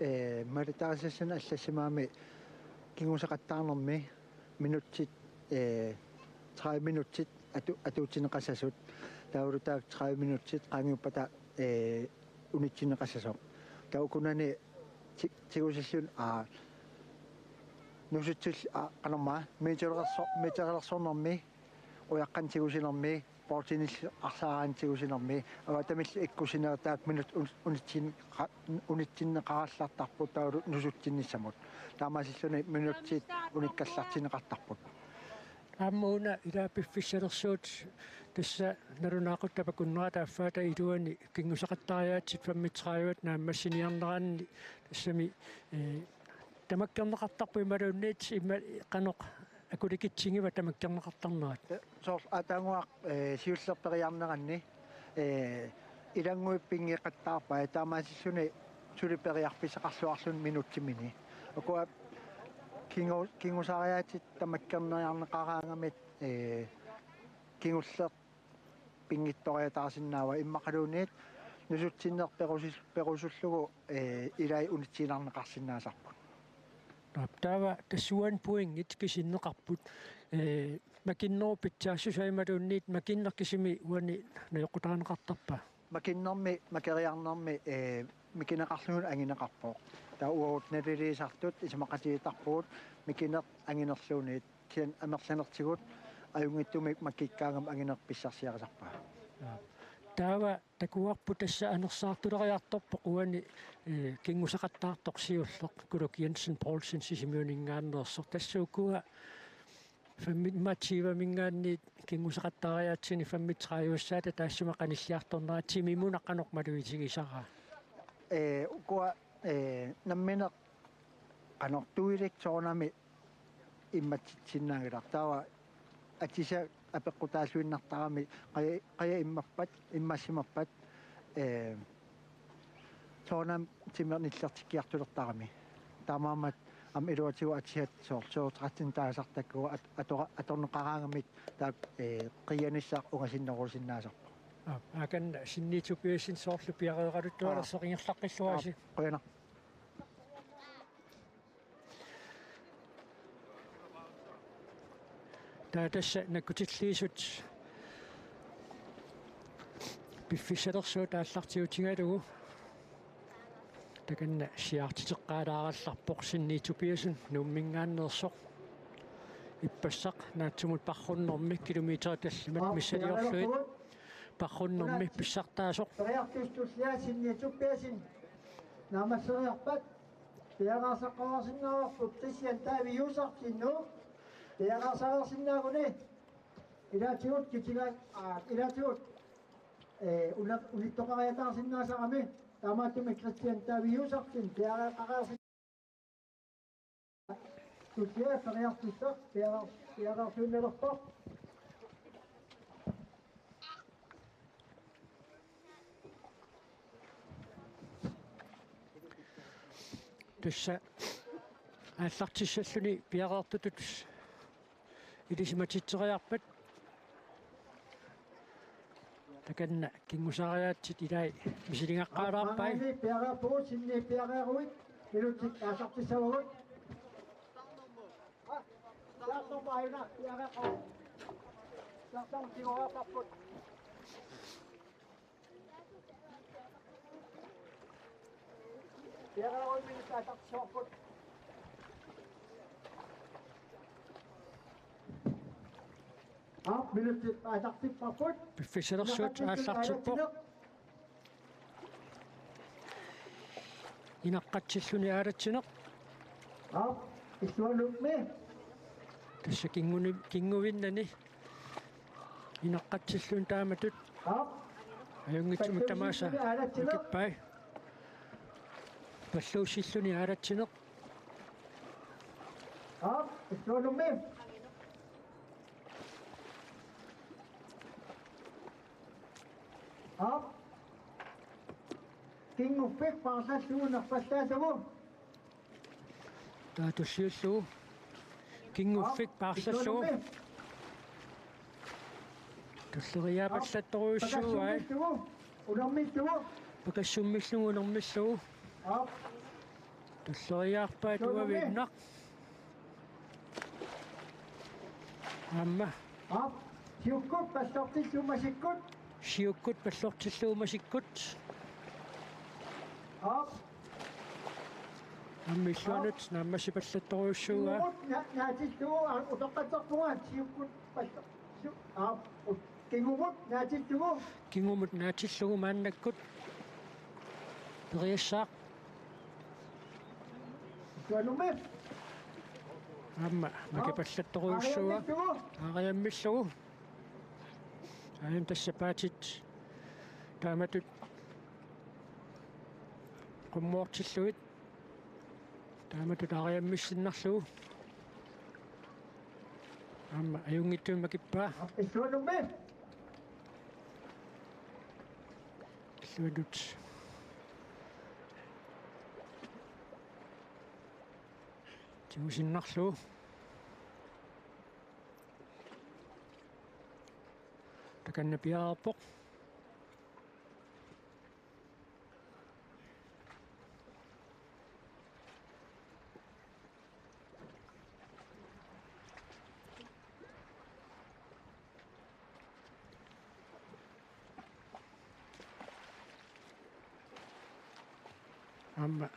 ee, malitarisassani allassimagami kinguseqattaarnermi minutsit, ee, tredive minutsit atu-, atuutsinneqassasut. Taavalu taakku tredive minutsit qaangiuppata, ee, unitsinneqassasoq. Taava ukunani ti-, tigusilluni, aa, nusutsil-, aa, qanormaa, meterilerso-, meterilersornermi, ujaqqanik tigusinermi, bordtennisillu arsaaraanik tigusinermi, avatamillu ikkussinerit taakku minutsit un-, unitsin-, qa-, unitsinneqarallartarput taavalu nusutsinnissamut. Taamaasilluni minutsit unikkallartinneqartarput. Aamma una ila piffissalersuut tassa nalunaaquttat akunnerata affaata iluani kinguseqattaariaatsit femogtredive naammassiniarneranni tassami, ee, tamakkerneqartarpoq imaluunniit imma qanoq akulikitsigiva tamakkerneqartarnerat? Ee, soorlu aatsaannguaq, ee, siulleq periarneranni, ee, ilannguit pinngeqattaarpai taamaasilluni suli periarfissaqarluarluni minutsimini. Ukua kingu-, kingusaariaatsit tamakkerneriarneqaraangamik, ee, kingulleq pinngitsooriataarsinnaavaa immaqaluunniit nusutsinneq perusul-, perusullugu, ee, ilai unitsiinnarneqarsinnaasarput. Naap, taava tassuuna pointit kisinneqarput, ee, makinnerup pitsaassusaa imaluunniit makinneq kisimi uani najoqqutarineqartarpa? Makinnermi, makeriarnermi, ee, mikineqarluni angineqarpoq. Taava uagut naliliisartut isumaqatigiittarpugut mikineq anginerluunniit, kisianni amerlanertigut ajunngitsumik makikkaangami angineq pissarsiarisarpaa. Aa. Taava takuarput tassa anersaartuleriartorpoq uani, ee, kinguseqattaartoq siulleq Kuluk Jensen Poulsen Sisimiuninngaanneersoq. Tassa ukua femogtyveminngaanniit kinguseqattaariaatsini femogtredive-ssaata taassuma qanilliartornera timimuna qanoq malugitigisaraa? Ee, ukua, ee, nammineq qanoq tuilik soorunami immatsitsinnaanngilaq. Taava atisat apeqqutaalluinnartarami qaja, qaja immappat, immassimappat, ee, soorunami timi nillertikkiartulertarami. Taamaammat aamma iluatigut atisat soorlu syvogtredive taasartakkagut at-, atora-, atorneqaraangamik taakku, ee, qiianissaq ungasinnerusinnaasarpoq. Aa, akan Sinni Tobiassen soorlu piareeraluttualersoq. Aa. Ingerlaqqilluarisi. Aa, qujanaq. Taava tassa nakkutilliisut piffissalersuut aallartiutigalugu takanna siaartiteqqaalaarallarpoq Sinni Tobiassen Nuumminngaanneersoq. Ippassaq naatsumut parrunnermi kilometerit tallimat missiliorlugit parrunnermi pissartaasoq. Periarfissaq tullia Sinni Tobiassen naammasseriarpat. Piareersaqareersinnaavarput Christian David Josefsenimut. Piareersareersinnaaguni ilaatigut kitiga-, aa, ilaatigut, ee, una-, unittoqariataarsinnaasarami. Taamaattumik Christian David Josefsen piareeqqareersin-, tullia periarfissaq piareer-, piareersuunnalerpoq. Tassa aallartissalluni piareertutut ilisimatitseriarpat. Takanna kingusaariaatsit ilai misiligaqqaalaarpai. Maanngaanniit piareerpugut, Sinni piareeruit, minutsit taasartissavagut. Aap, minutsit aallartipparput. Piffissalersuut aallartippoq. Inaqqatsilluni aalatsineq. Aap, illuanummi. Tassa kinnguni-, kinnguinnani. Inaqqatsilluni taamatut. Aap. Ajunngitsumik tamaasa. Passiusilluni aalatsineq. Makippai. Palluussilluni aalatsineq. Aap, illuanummi. Aap. Kinnguffik paarlallugu nerpallaassagu. Taava tulliullugu. Kinnguffik paarlallugu. Aap, illuanummi. Tulleriiaapallattorujussuuai. Aap, pakassummillugu, unermillugu. Pakassummillugu unermillugu. Aap. Tulleriiaarpaat uaviinnaq. Aamma. Aap. Siukkut pallortillugu masikkut. Siukkut pallortillugu masikkut. Aap. Aamma illuanut naammassipallattorujussuuaa. Kingumut na-, naatillugu, aa, utoqqatserpunga siukkut pallor-, su-, aap, ut-, kingumut naatillugu. Kingumut naatillugu maannakkut. Periassaaq. Illuanummi. Aamma makipallattorujussuuaa. Aariammillugu. Aariammillugu. Aajuna tassa paatit taamatut qummoortillugit. Taamatut aariammissinnarlugu. Aamma ajunngitsumik makippaa. Illuanummi. Illuanut. Tigusinnarlugu. Takanna piareerpoq. Aamma.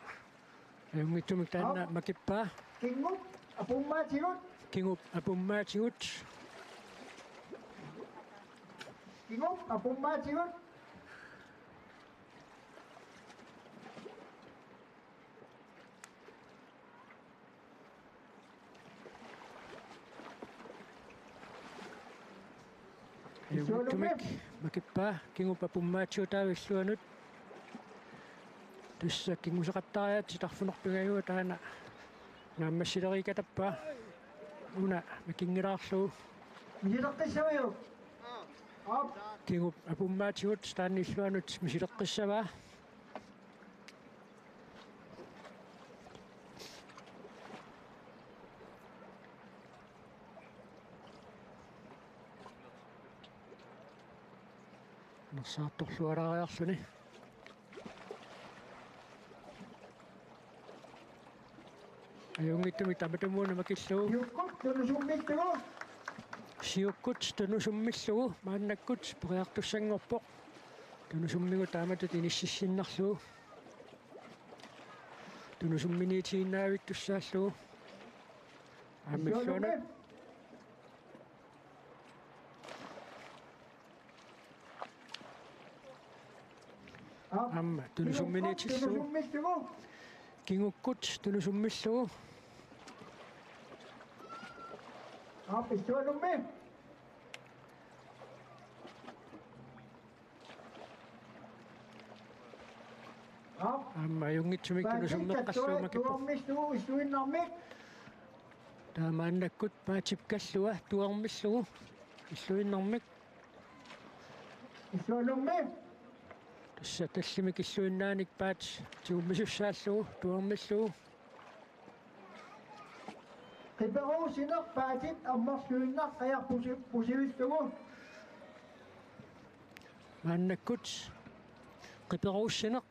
Ajunngitsumik taanna makippaa. Kingup apummaatigut. Kingup apummaatigut. Kingup apummaatigut. Ajunngitsumik makippaa, kingup apummaatigut taava illuanut. Tassa kinnguseqattariaatsit arfineq-pingajuat taanna naammassileriikatappaa. Una makinngilaarlugu. Misileqqissavajuk? Aap. Kingup apummaatigut taanna illuanut misileqqissavaa. Nersaartorlualaariarluni. Ajunngitsumik tamatumuuna makillugu. Siukkut tunusummillugu. Siukkut tunusummillugu maannakkut periartussanngorpoq. Tunusummigut taamatut inississinnarlugu. Tunusumminiitiginnavittussaallugu. Aamma illuanut. Aamma tunusumminiitillugu. Kingukkut tunusummillugu. Aap, illuanummi. Aamma ajunngitsumik tunusummeqqassuumakkippoq. Tuormillugu illuinnarmik. Taava maannakkut paatip kallua tuormillugu illuinnarmik. Illuanummi. Tassa tallimik illuinnaanik paat tigummissussaallugu tuormillugu. Qiperuussineq paatit ammarluinnaq qajarpusi-, pusivillugu. Maannakkut qiperuussineq.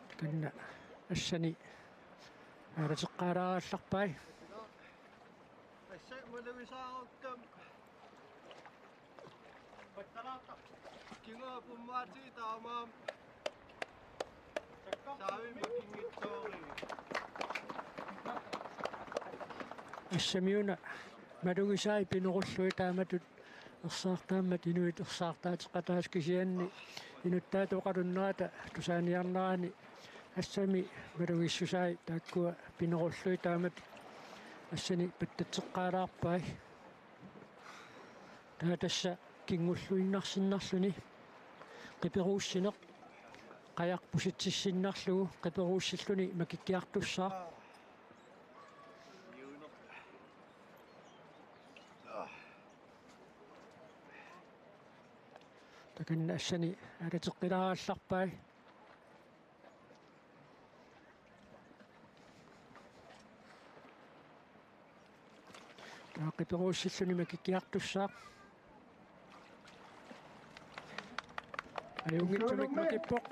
Takanna assani aalateqqaalaarallarpai. Tassa malugisaarukkam. Pattalaarta. Kinguaat pummaatigit taamaammat. Saavimmi kinngitsoorigit. Assami una malugisai pinerullugit taamatut ersaartaammat inuit ersaartaateqataasut kisianni inuttaatut oqalunnerata tusaaniarnerani assami malugissusai taakkua pinerullugit taamatut assani pattatseqqaalaarpai. Taava tassa kinngulluinnarsinnarluni qiperuussineq qajaq pusitsissinnarlugu qiperuussilluni makikkiartussaaq. Takanna assani aalateqqilaarallarpai. Taava qiperuussilluni makikkiartussaaq. Ajunngitsumik makippoq.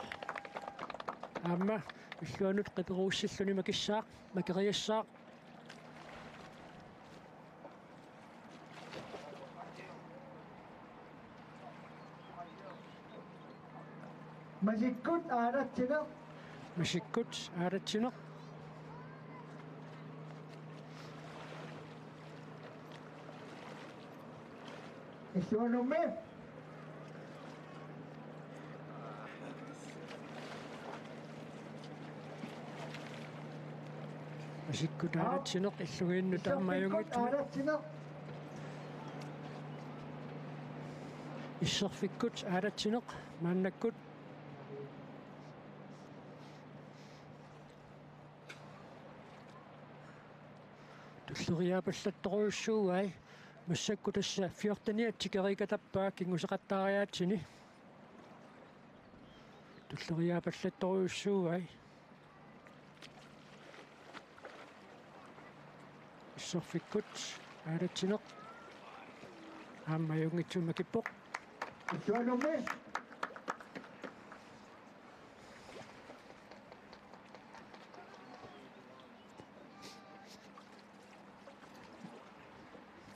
Aamma illuanut qiperuussilluni makissaaq, makeriassaaq. Masikkut aalatsineq. Masikkut aalatsineq. Illuanummi. Masikkut aalatsineq illugiinnut aamma ajunngitsumik. Isserfikkut aalatsineq maannakkut. Tulleriiaapallattorujussuuai, massakkut tassa fjorteniat tikeriikatappaa kinguseqattaariaatsini. Tulleriiaapallattorujussuuai. Isserfikkut aalatsineq. Aamma ajunngitsumik makippoq. Illuanummi.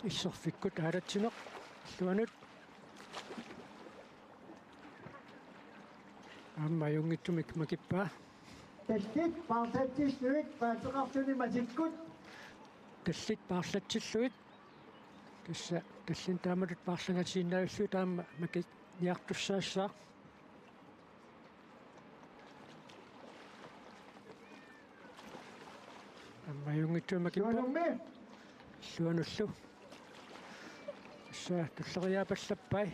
Isserfikkut aalatsineq illuanut. Aamma ajunngitsumik makippaa. Tallit paarlatsillugit paatseqartuni masikkut. Tallit paarlatsillugit. Tassa tallinik taamatut paarlangatiinnarlugu taama makiniartussaassaaq. Aamma ajunngitsumik makippoq. Illuanullu. Tassa tulleriiaapallappai.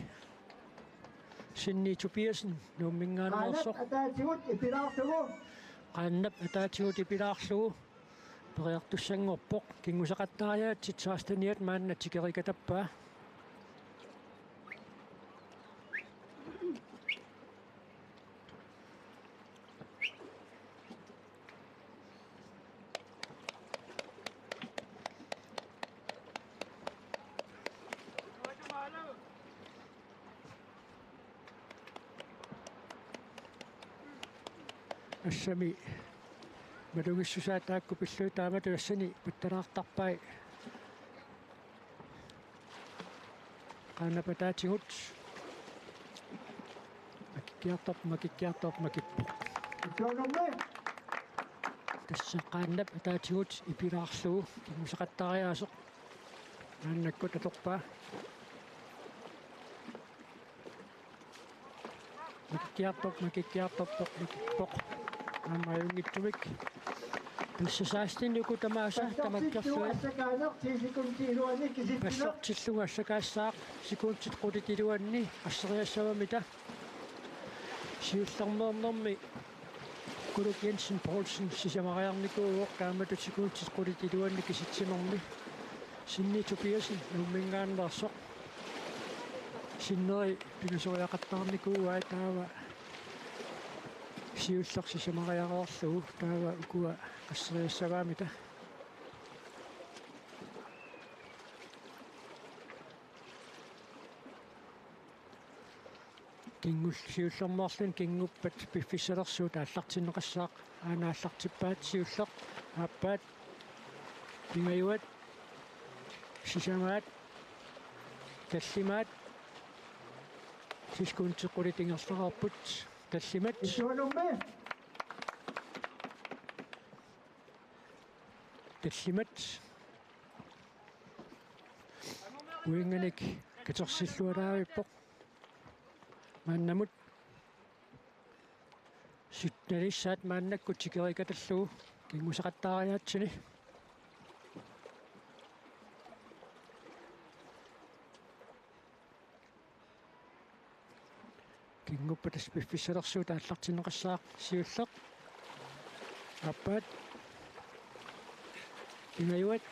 Sinni Tobiassen Nuumminngaanneersoq. Qaannap ataatigut ipilaarlugu. Qaannap ataatigut ipilaarlugu. Periartussanngorpoq, kinguseqattaariaatsit seksteniat maanna tikeriikatappaa. Assami malugissusaat taakku pillugit taamatut assani pattalaartarpai. Qaannap ataatigut. Makikkiartorpoq, makikkiartorpoq, makippoq. Tassa qaannap ataatigut ipilaarlugu kinguseqattaariaaseq. Maannakkut atorpaa. Makikkiartorpoq, makikkiartorpoq, makippoq. Aamma ajunngitsumik. Tassa sekstenikkut tamaasa tamakkerlugit. Passortillugu assakaassaaq sekundit qulit iluanni qasseriassavamita. Siullermeernermi Kuluk Jensen Poulsen sisamariarnikuuvoq, taamatut sekundit qulit iluanni kisitsinermi. Sinni Tobiassen Nuumminngaanneersoq. Sinneri pingasoriaqattaarnikuuai, taava siulleq sisamariareerlugu, taava ukua qasseriassavaamita. Kinngul-, siullermeerluni kinnguppat piffissalersuut aallartinneqassaaq. Aana aallartippaat, siulleq, aappaat, pingajuat, sisamaat, tallimaat, sekundit qulit ingerlareerput, tallimat. Issuanummi. Tallimat. Uinganik katersilluaraavippoq. Maannamut. Syttenissaat maannakkut tikeriikkatillugu kinguseqattaariaatsini. Kinnguppat piffissalersuut aallartinneqassaaq, siulleq. Aappaat. Pingajuat.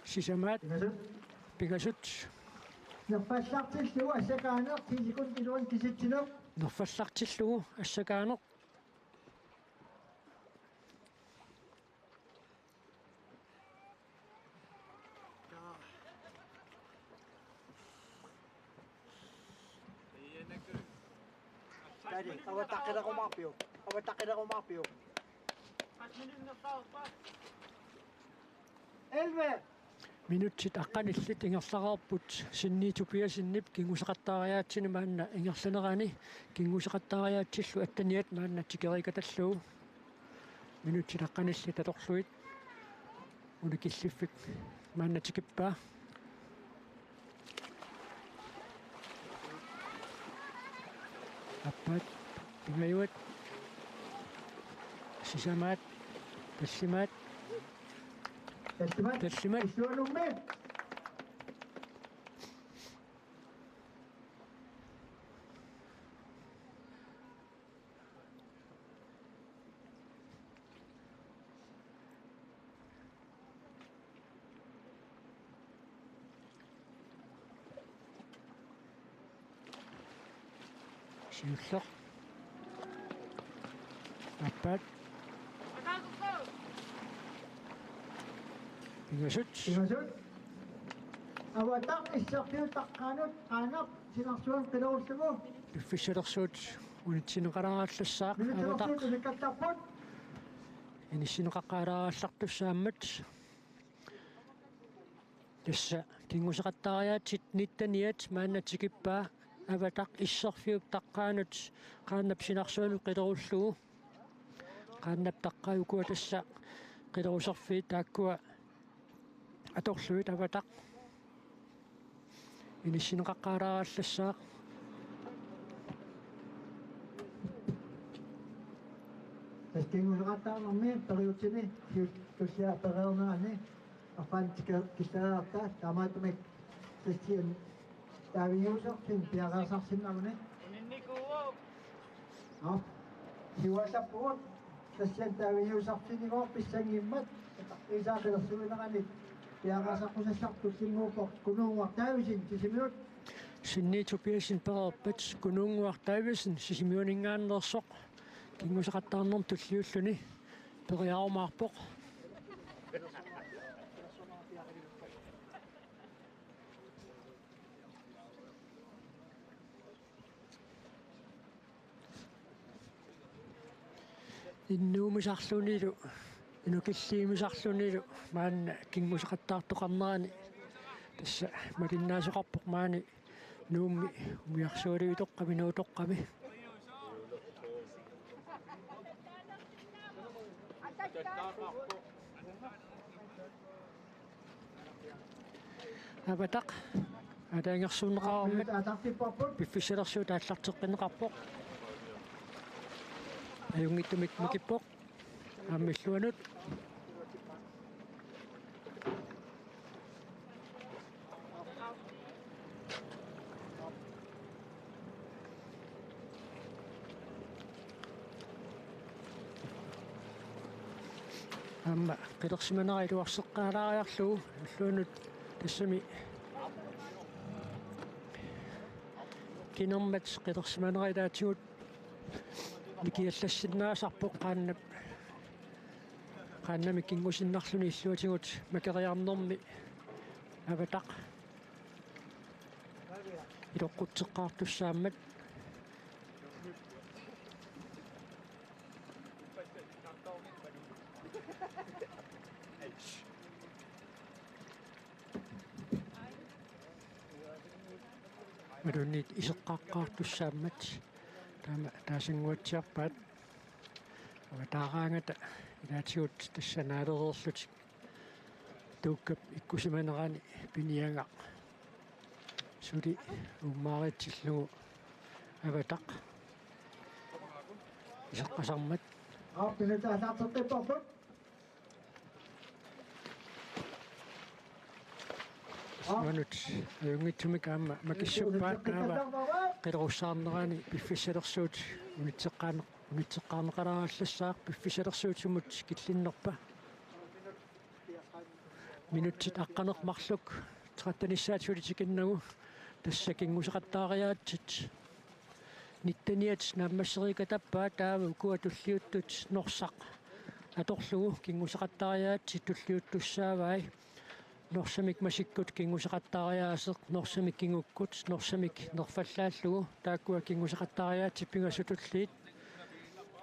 Sisamaat. Pingasut. Pingasut. Nerfallartillugu assakaaneq, ti sekundit iluanni kisitsineq. Nerfallartillugu assakaaneq. Tadi, avaqqanerumaarpiuk. Avaqqanerumaarpiuk. Elleve. Minutsit aqqanillit ingerlareerput Sinni Tobiassenip kinguseqattaariaatsini maanna ingerlanerani, kinguseqattaariaatsillu atteniat maanna tikeriikkatillugu. Minutsit aqqanillit atorlugit. Una killiffik maanna tikippaa. Aappaat, pingajuat, sisamaat, tallimaat. Tallimat. Tallimat. Issuanummi. Siulleq. Aappaat. Pingasut. Pingasut. Avataq isserfiup taqqaanut Qaannap silarsuanut qilerullugu. Piffissalersuut unitsinneqalaarallassaaq. Avataq. Minuttilersuut ulikkallarput. Inissinneqaqqaalaarallartussaammat. Tassa kinguseqattaariaatsit nitteniat maanna tikippaa, Avataq isserfiup taqqaanut Qaannap silarsuanut qilerullugu. Qaannap taqqaat ukua tassa qileruserfiit taakkua atorlugit Avataq. Inissinneqaqqaalaarallassaaq. Tassa kinguseqattaarnermi periutini siulleq tullia pereernerani arfan tike-, killeriarta taamaattumik Kristian David Josefsen piareersarsinnaruni. Uninnikuuvoq. Nå. Siuaasappugut Kristian David Josefsenigooq pissanngimmat Iisaa qilersuinerani piareersaqqusassarput tullinnguuppoq Kunuunnguaq Davidsen Sisimiut. Sinni Tobiassen pereerpat Kunuunnguaq Davidsen Sisimiuninngaanneersoq kinguseqattaarnermut tulliulluni periarumaarpoq. Innuumisarlunilu, inukilliimisarlunilu maanna kinguseqattaartoqarnerani tassa malinnaasoqarpoq maani Nuummi umiarsualiutoqqami Nuutoqqami. Avataq aalajangersuunneqareermat piffissalersuut aallarteqqinneqarpoq. Ajunngitsumik mikippoq. Aamma illuanut. Aamma qilersimanera iluarseqqaalaariarlugu ulluanut tassami kinermat qilersimanera ilaatigut nikiallassinnaasarpoq Qaannap, Qaannami kingusinnarluni illuatigut makeriarnermi Avataq. iloqqutseqqaartussaammat. Imaluunniit iseqqaqqaartussaammat. Taama taasannguatsiarpaat. Avataaraangata ilaatigut tassa naalereerlutik Tuukkap ikkussimanerani piniagaq suli uummaaritsillugu avataq iseqqasarmat. Aap, minutsit aallarteqqipparput. Simanut ajunngitsumik aamma makissuppaa taava qilerussaarnerani piffissalersuut unitseqqaarne-, unitseqqaarneqalaagallassaaq, piffissalersuut sumut killinnerpa. Minutsit aqqaneq-marluk trettenissaat suli tikinnagu tassa kinngusaqattaariaatsit nitteniat naammassereerikatappaa, taava ukua tulliuttut Norsaq atorlugu kinngusaqattaariaatsit tulliuttussaavai. Norsamik masikkut kinngusaqattaariaaseq, Norsamik kingukkut, Norsamik nerfallaallugu, taakkua kinngusaqattaariaatsit pingasut tulliit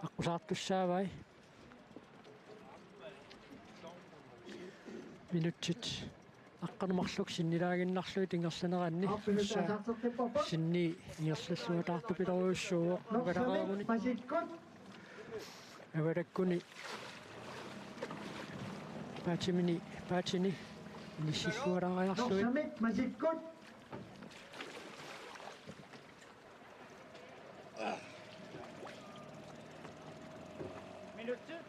aqqusaartussaavai. Minutsit aqqaneq-marluk sinnilaaginnarlugit ingerlaneranni. Aap, minutsit aallarteqqipparput. Sinnii ingerlalluataartupilorujussuuvoq. Norsamik masikkut. Avalakkuni paatimini paatini inissillualaariarlugit. Norsamik masikkut. Minutsit.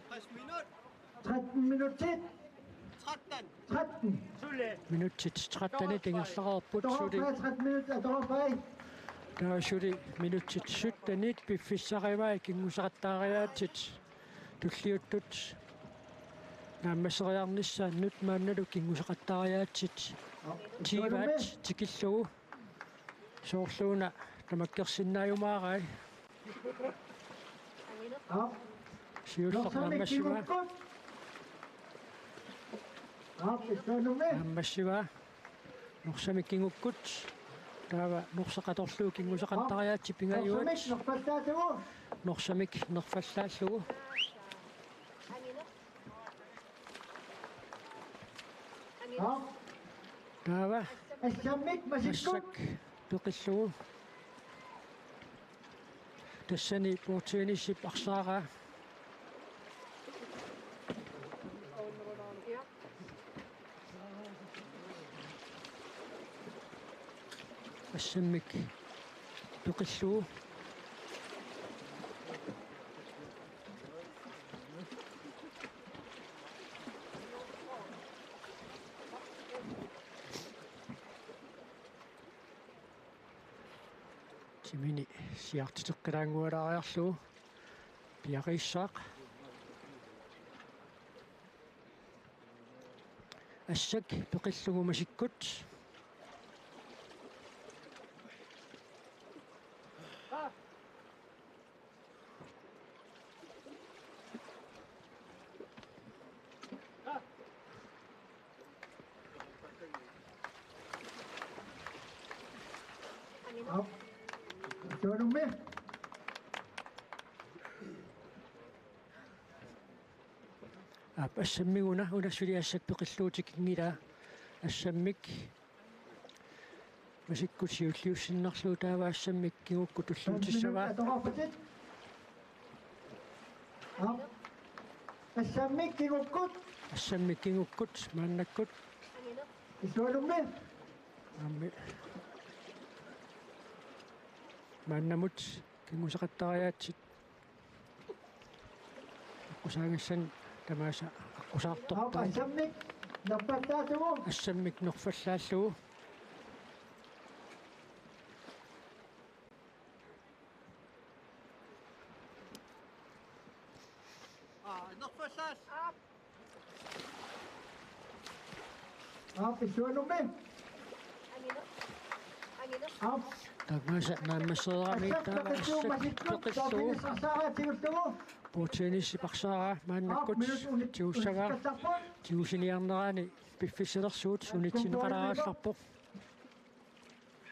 Tres minut. Tretten minutsit. Tretten. Tretten. Suli. Minutsit trettenit ingerlareerput suli. Tretten minut atorpai. Taava suli minutsit syttenit piffissarivai kinngusaqattaariaatsit tulliuttut naammasseriarnissaannut, maannalu kinngusaqattaariaatsit tiivaat tikillugu. Soorluuna tamakkersinnaajumaarai. Aap. Siulleq Norsamik naammassivaa. Kingukkut. Aap, issuanumi. Naammassivaa. Norsamik kingukkut. Taava Norsaq atorlugu kinngusaqattaariaatsit pingajuat. Norsamik nerfallaallugu. Norsamik nerfallaallugu. Aap. Taava. Assammik masikkut. Massak peqillugu. Tassani bordtennisip arsaaraa. Assammik peqillugu. Timini siartiteqqilaanngualaariarlugu piareersaaq. Assak peqillugu masikkut. Aap. Tuanummi. Aap, assammik una, una suli assak peqillugu tikinngilaa. Assammik masikkut siulliussinnarlugu, taava assammik kingukkut tulluutissavaa. Aap. Assammik kingukkut. Assammik kingukkut maannakkut. Issuanumi. Aammi. Maannamut kinngusaqattaariaatsit. Aqqusaagassannik tamaasa aqqusaartortaat. Aap, assammik nerfallaallugu. Assammik nerfallaallugu. Aa, nerfallaal. Aap. Aap, issuanumi. Aap. Tamaasa naammassereerami taava assak peqillugu. Bordtennisip arsaaraa maannakkut tigussagaa. Tigusiniarnerani piffissalersuut unitsinneqalaarallarpoq.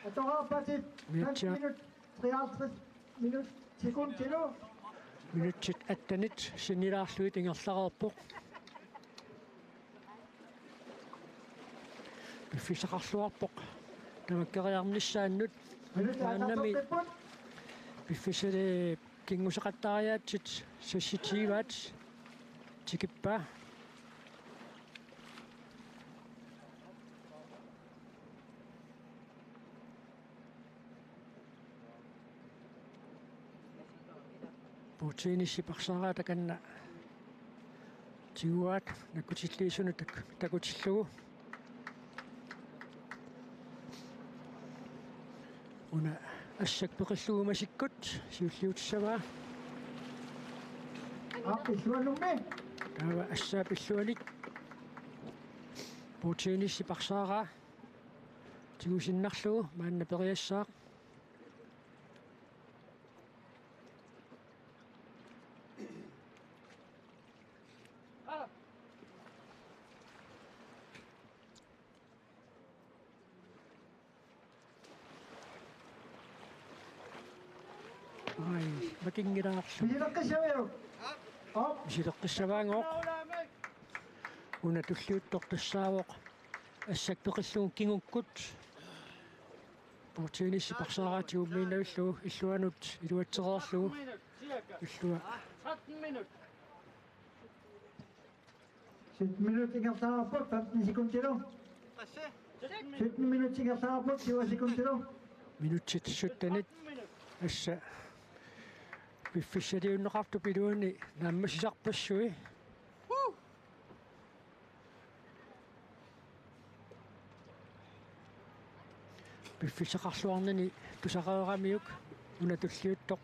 Atoraarpatit. Minutsia. Femten minut, treoghalvtreds minut, sekundilu. Minutsit attenit sinnilaarlugit ingerlareerpoq. Piffissaqarluarpoq tamakkeriarnissaannut. Minutsit maannami attenit. Piffissali kinguseqattaariaatsit seksogtyve tikippaa. Bordtennisip arsaaraa takanna tiguaat nakkutilliisunut tak-, takutillugu. Una assak peqillugu masikkut siulliutissavaa. Aap, illuanummi. Taava assaap illuanik bordtennisip arsaaraa tigusinnarlugu maanna periassaaq. Ai, makinngilaarlu. Misileqqissaviuk? Aap. Misileqqissavaanngooq. Una tulliuttoq tassaavoq assak peqillugu kingukkut. Bordtennisip arsaaraa tigummiinnavillugu illuanut iluatsereerlugu. Illua. Tretten minut. Sytten minut ingerlareerput, femten sekundilu. Sytten minut ingerlareerput, tyve sekundilu. Minutsit syttenit. Assa. Piffissaliunneqartup iluani naammassisarpassui. Piffissaqarluarnani tusareeramiuk una tulliuttoq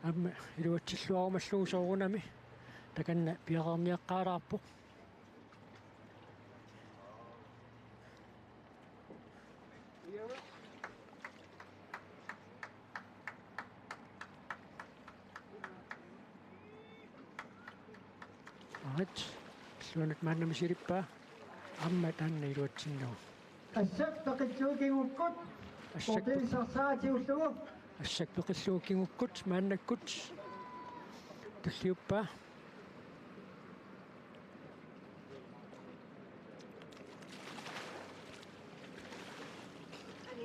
aamma iluatsilluarumallugu soorunami takanna piareerniaqqaalaarpoq. Aat, illuanut maanna misilippaa. Aamma taanna iluatsinnagu. Assak peqillugu kingukkut. Assak pe-, bordtennisip arsaatiullugu. Assak peqillugu kingukkut maannakkut. Tulliuppaa.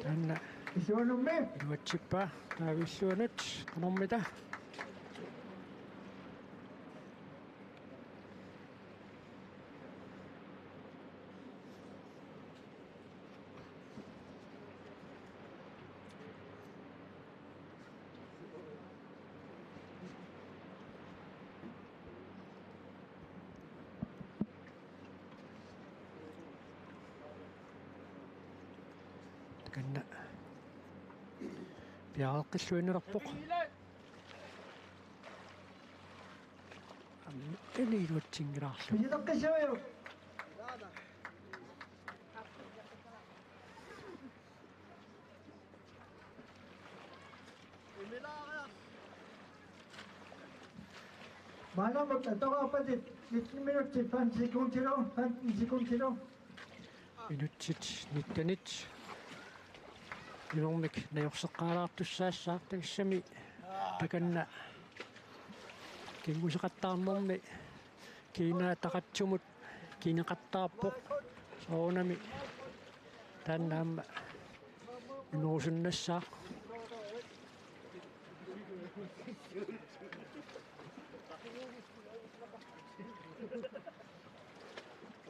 Taanna. Illuanummi. Iluatsippaa. Taava illuanut. Qanormita. Takanna piareeqqilluinnalerpoq. Aamma iluatsinngilaarlugu. Misileqqissaviuk? Maannamut atoraarpatit nitten minutsit femten sekundilu, femten sekundilu. Minutsit nittenit. Imermik najorseqqaalaartussaassaaq tassami takanna kinguseqattaarnermi kiinaa taqatsumut kineqattaarpoq. Soorunami taanna aamma imerusunnassaaq.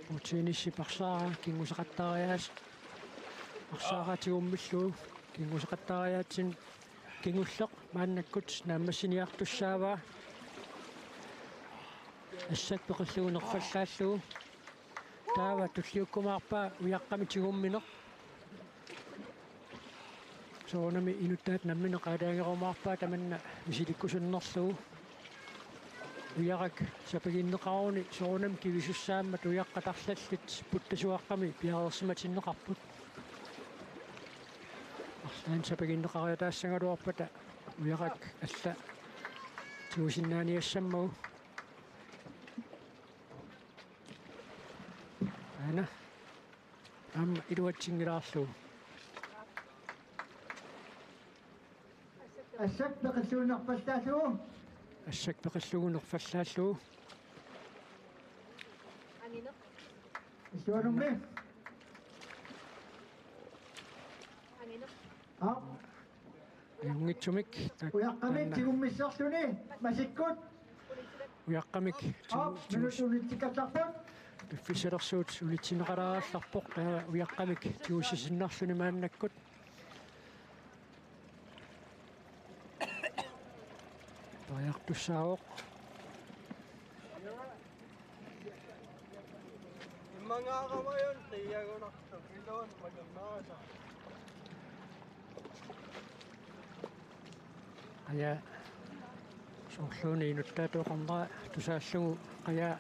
Bordtennisip arsaaraa kinguseqattaariaas-, arsaaraa tigummillugu kinguseqattaariaatsinni kingulleq maannakkut naammassiniartussaavaa. Assak peqillugu nerfallaallugu. Taava tulliukkumaarpaa ujaqqami tigummineq. Soorunami inuttaat nammineq aalajangerumaarpaat tamanna misilikkusunnerlugu. Ujarak sapiginneqaruni soorunami kivisussaammat ujaqqat arlallit puttasuaqqami piareersimatinneqarput. Arlaannik sapiginneqariataassagaluarpata ujarak alla tigusinnaaniassammagu. Aana. Aamma iluatsinngilaarlugu. Assak peqillugu nerfallaallugu. Assak peqillugu nerfallaallugu. Illuanummi. Aap. Ajunngitsumik. Ujaqqamik tigummisserluni masikkut. Ujaqqamik tigu-, aap, minut tigus-, unitsikkallarput. Piffissalersuut unitsinneqalaarallarpoq, taava Ujaqqamik tigusisinnerluni maannakkut. Periartussaavoq. Immangaaramajon qiagunartoq iluun makammaasa. Aja, soorluuna inuttaatut oqarnera tusaallugu qajaa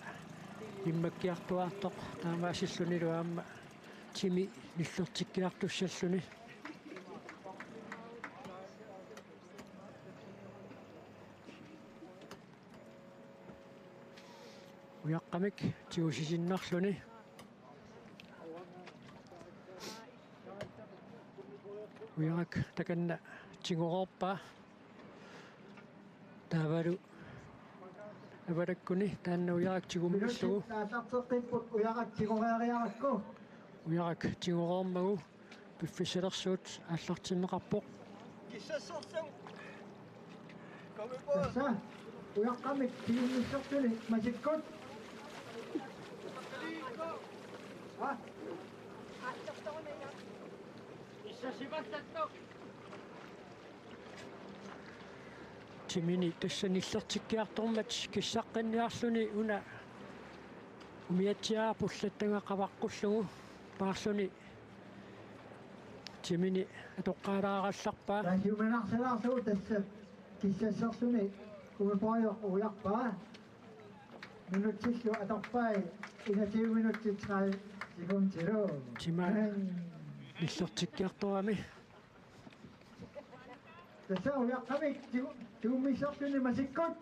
immakkiartuaartoq taamaasillunilu aamma timi nillertikkiartussalluni. Ujaqqamik tigusisinnarluni. Ujarak takanna tigoreerpaa. Taavalu avalakkuni taanna Ujarak tigummillugu. Minutsit taasarteqqipput Ujarak tigoreeriarakku. Ujarak tigoreermagu piffissalersuut aallartinneqarpoq. Kissassorsuaq. Tassa Ujaqqamik tigummisserluni masikkut. Ha? Timini tassa nillertikkiartormat kissaqqinniarluni una umiatsiaq pullattanga qavaqqullugu paarluni timini atoqqaalaarallarpaa. Taasiuminarsalaarsugut tassa kissassorluni kumipoajoq Ujarpaa. Minutsillu atorpai enogtyve minutsit tredive sekundilu. Tima nillertikkiartorami. Tassa Ujaqqamik tigu-, tigummisserluni masikkut.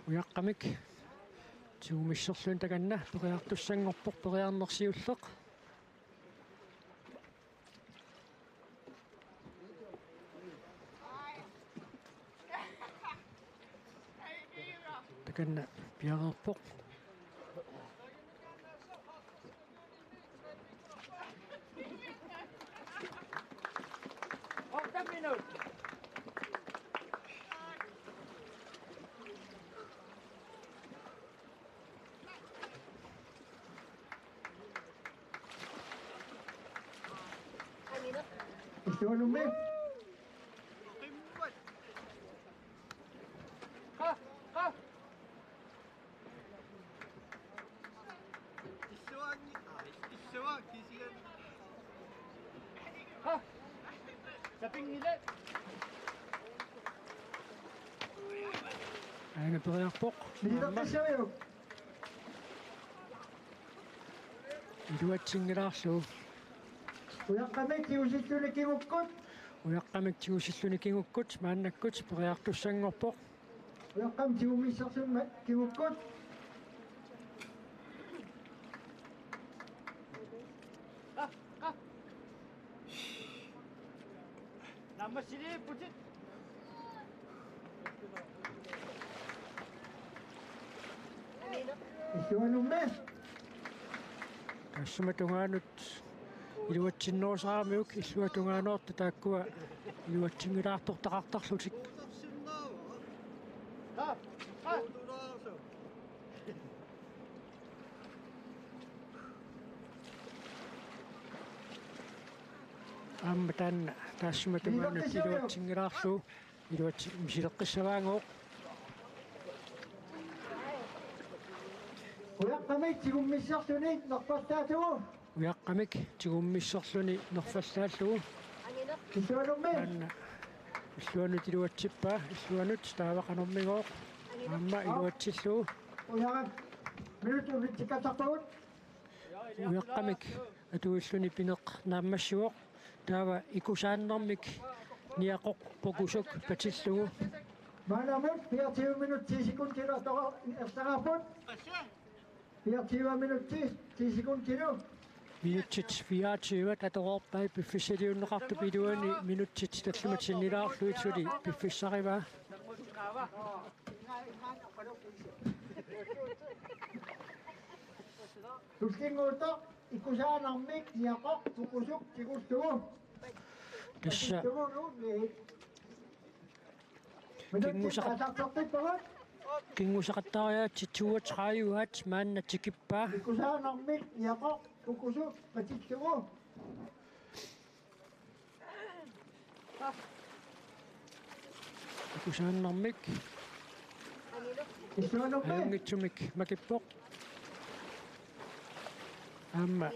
Ujaqqamik tigummisserluni takanna periartussanngorpoq, periarneq siulleq. Takanna piareerpoq. Illuanummi. Aana periarpoq. Iluatsinngilaarlugu. Ujaqqamik tigusilluni kingukkut. Ujaqqamik tigusilluni kingukkut maannakkut periartussanngorpoq. Ujaqqamik tigummisserluni kingukkut. Nammassiliipputit. Illuanummi. Taassuma tungaanut iluatsinnerusaramiuk illuata tungaanoorta taakkua iluatsinngilaartortaqartarlutik. Aamma taanna taassuma tungaanut iluatsinngilaarlugu. Iluatsi-, misileqqissavaanngooq. Ujaqqamik tigummisserluni nerfallaallugu. Ujaqqamik tigummisserluni nerfallaallugu. Illuanummi. Taanna illuanut iluatsippaa, illuanut taava qanormigooq. Aamma iluatsillugu. Ujarak. Minut unitsikkallarpagut. Ujaqqamik atuilluni pineq naammassivoq. Taava ikusaannermik niaqoq pokusuk patillugu. Maannamut fireogtyve minutsit ti sekundilu atoreerput. Fireogtyve minutsit ti sekundilu. Minutsit fireogtyve atoreerpai piffissaliunneqartup iluani minutsit tallimat sinnilaarlugit suli piffissarivaa. Tullinnguuttoq Ikkusaannarmik niaqoq pukusuk tigullugu. Tassa. Tigullugu. Kinguseqat-, kinguseqattariaatsit toogtredive-at maanna tikippaa. Ikkusaannarmik niaqoq pukusuk patillugu. Ikkusaannarmik. Illuanummi. Ajunngitsumik makippoq. Aamma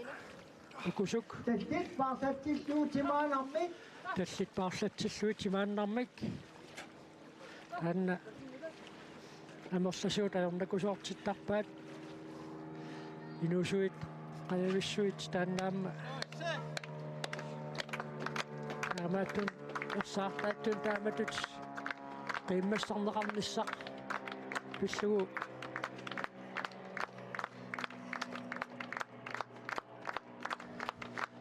pukusuk. Tallit paarlatsillugit timaannarmik. Tallit paarlatsillugit timaannarmik. Taanna amerlasuut ajornakusoortittarpaat. Inuusuit qajavissuit taanna aamma. Taamaattumik ersaartaattut taamatut qiimmassarneqarnissaq pillugu.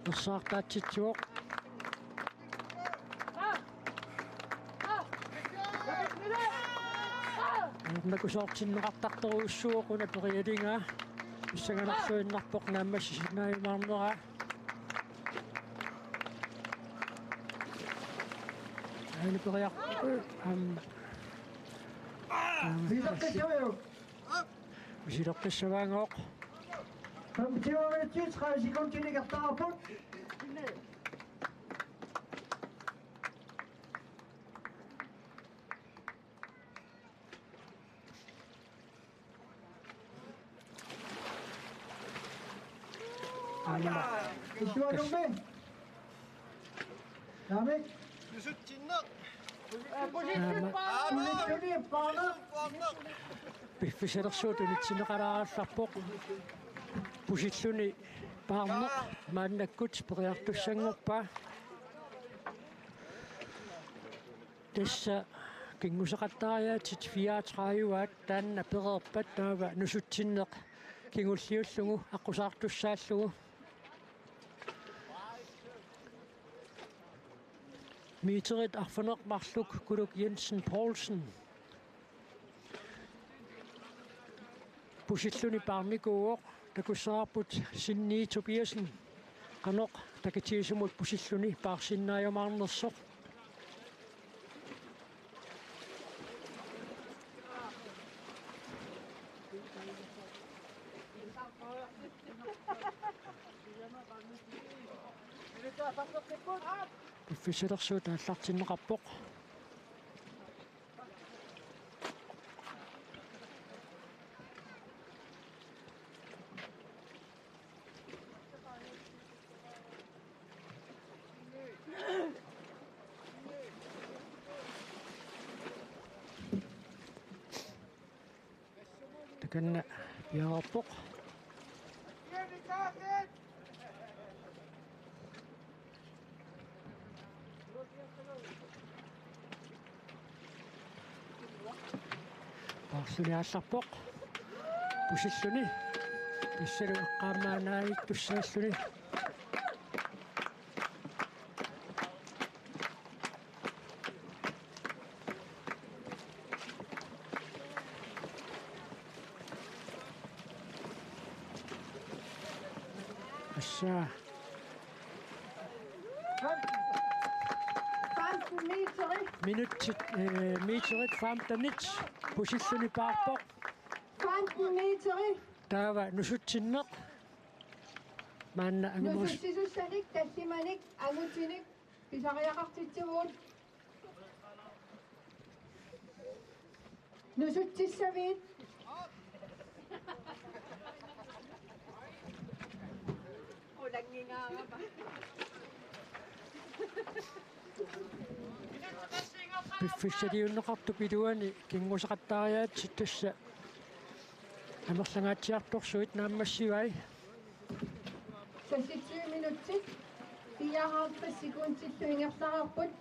Ersaartaatsitsivoq. Nakusoortinneqartartorujussuuvoq una perialigaa. Pissanganarluinnarpoq naammassisinnaajumaarneraa. Aana periarpoq. Aamma. Aamma. Pisoqqissiviuk? Pisoqqissavaanngooq. Femogtyve minutter, tredive sekunder, nikertaarput. Aamma. Illuanummi. Taamik. Nusutsinneq. Aamma. Nusutsinneq. Piffissalersuut unitsinneqalaarallarpoq. Pusilluni paarneq maannakkut periartussanngorpaa. Tassa kinguseqattariaatsit fireogtredive-at taanna pereerpat taava nusutsinneq kingulliullugu aqqusaartussaallugu. Meterit arfineq-marluk Kuluk Jensen Poulsen pusilluni paarnikuuvoq, takussavarput Sinni Tobiassen qanoq takitiisumut pusilluni paarsinnaajumaarnersoq. Piffissalersuut aallartinneqarpoq. Takanna piareerpoq. Paarluni aallarpoq. Pusilluni. Tassalu eqqaamaanaajittussaalluni. Assa. Femten meteri. Minutsit, eh, meterit femtenit. Pusilluni paarpoq. Femten meteri. Taava nusutsinneq. Maanna angumerus-. Nusutsisussanik tallimanik angutinik pisariaqartitsivugut. Nusutsissavit. Piffissaliunneqartup iluani kinguseqattariaatsit tassa amerlangaatsiartorsuit naammassivai. Seksogtyve minutsit, fireoghalvtreds sekundillu ingerlareerput.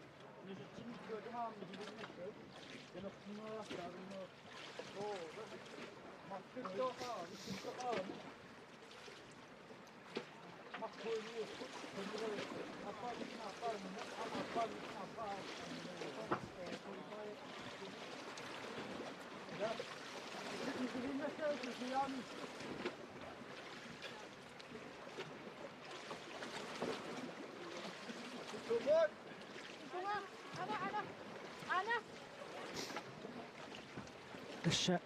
Tassa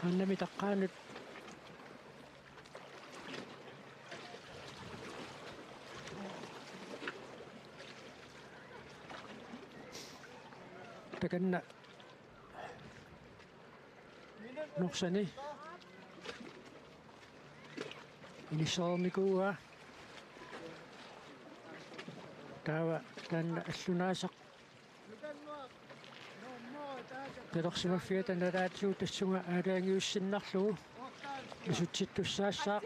qaannamik taqqaanut takanna Norsani inissereernikuuaa. Taava taanna Allunaasaq pilersimaffiata nalaatigut tassunga aalajangiussinnarlugu nusutsittussaassaaq.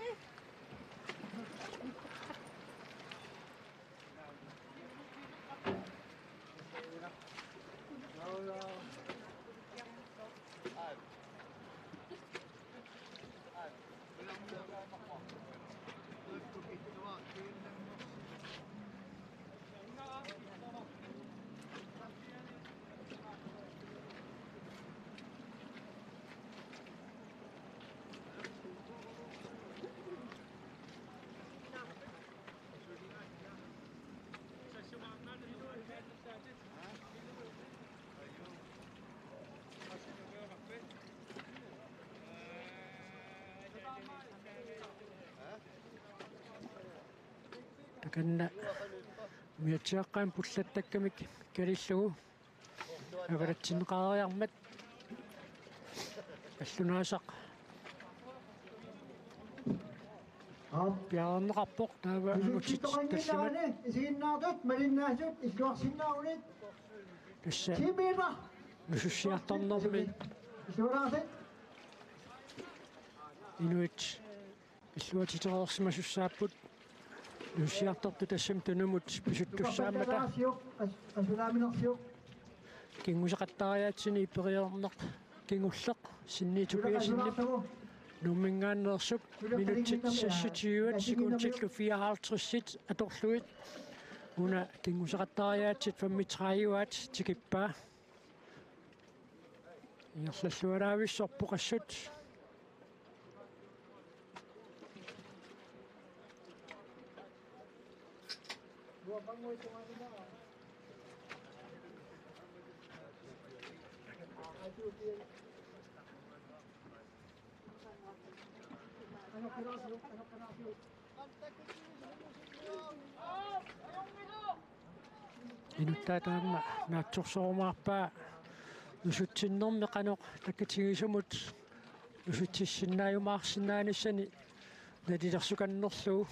Takanna umiatsiaaqqamik pullattakkamik kalillugu avalatsinneqareeriarmat Allunaasaq piareerneqarpoq. Taava angutitut tassamat isiginnaartut malinnaasut illuarsinnaagunit. Tassa nusussiartornermi inuit illuatitereersimasussaapput. Nusussiartortut tassami tunumut pisuttussaammata. Kinguseqattaariaatsini periarneq kingulleq Sinni Tobiassenip Nuumminngaanneersup minutsit seksogtyve sekundillu fireoghalvtreds atorlugit una kinguseqattaariaatsit femogtredive tikippaa. Ingerlallualaavissorpoq assut. Inuttaa taama naatsorsorumaarpaa nusutsinnermi qanoq takitigisumut nusutsissinnaajumaarsinnaanissani nalilersukannerlugu.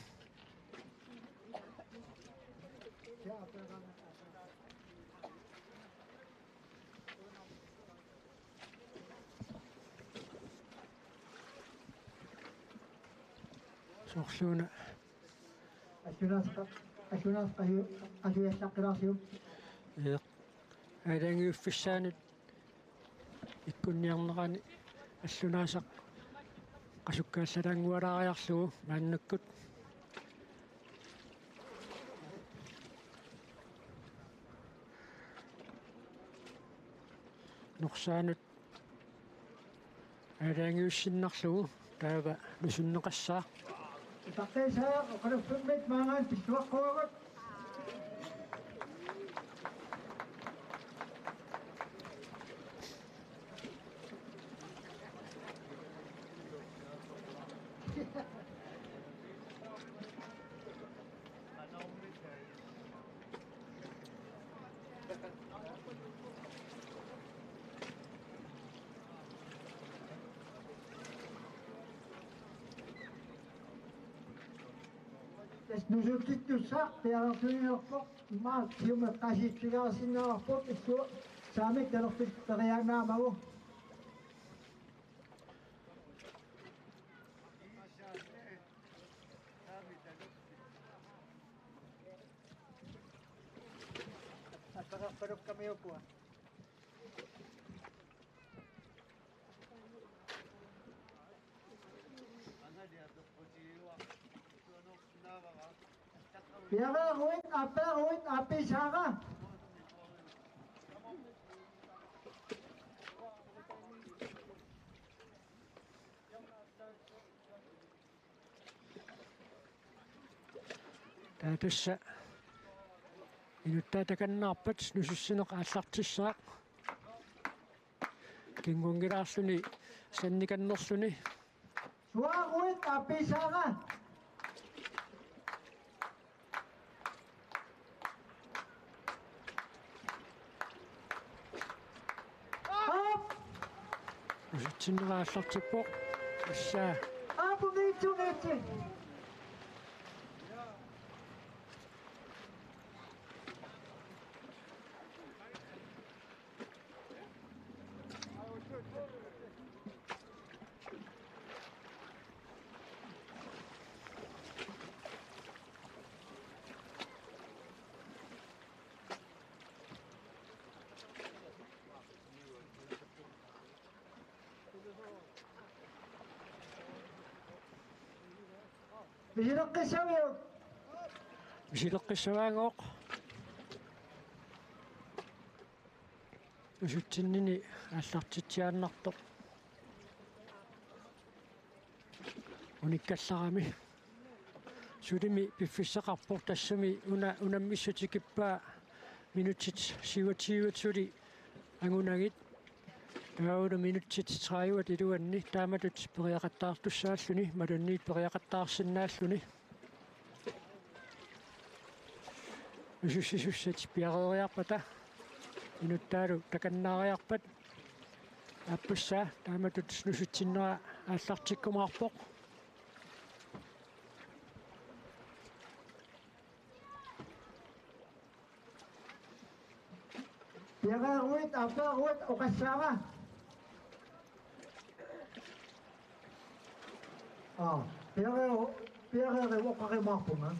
Soorluuna. Allunaasaq, Allunaasaq qaju-, qajuallaqqilaarsiuk. Ee, aalajangiuffissaanut ikkunniarnerani Allunaasaq qasukkaallalaanngualaariarlugu maannakkut. Norsaanut aalajangiussinnarlugu taava nusunneqassaaq. Utaqqiisaa oqaluffimmit maangaanniit pilluaqquagut. Tassa nusutsittussaaq piareersunilerpoq, immaqa siumut qasitsigaarsinnaavarput, illu saamik talerpit periaannaamagu. Apeqarpalukkamiuppua. Piareeruit, aappiaruit, aappiissaanga. Taava tassa inuttaat takannaarpat nusussineq aallartissara. Kingunngilaarluni sannikannerluni. Suaaruit aappiissaanga. Aap! Nusutsinnera aallartippoq. Tassa. Aap, uniitsi, uniitsi. Misileqqissaviuk? Misileqqissavaanngoq. Nusutsinnini aallartitsiaannartoq unikkallarami. Sulimi piffissaqarpoq, tassami una unammissut tikippaa minutsit syvogtyve suli angunagit. Taavalu minutsit tredive iluanni taamatut periaqattaartussaalluni, imaluunniit periaqattaarsinnaalluni. Nusussisussat piareeriarpata inuttaalu takannaariarpat aappassaa taamatut nusutsinnera aallartikkumaarpoq. Piareeruit, aappiaruit, oqassaanga. Aa, piareeru-, piareeruit oqarumaarpunga.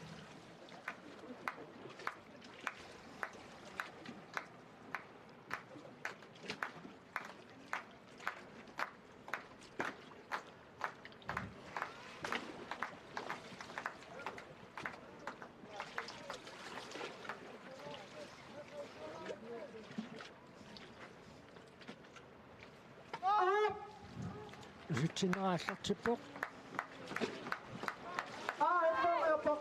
Aap! Nusutsinnera aallartippoq. Aa, aappaarpoq.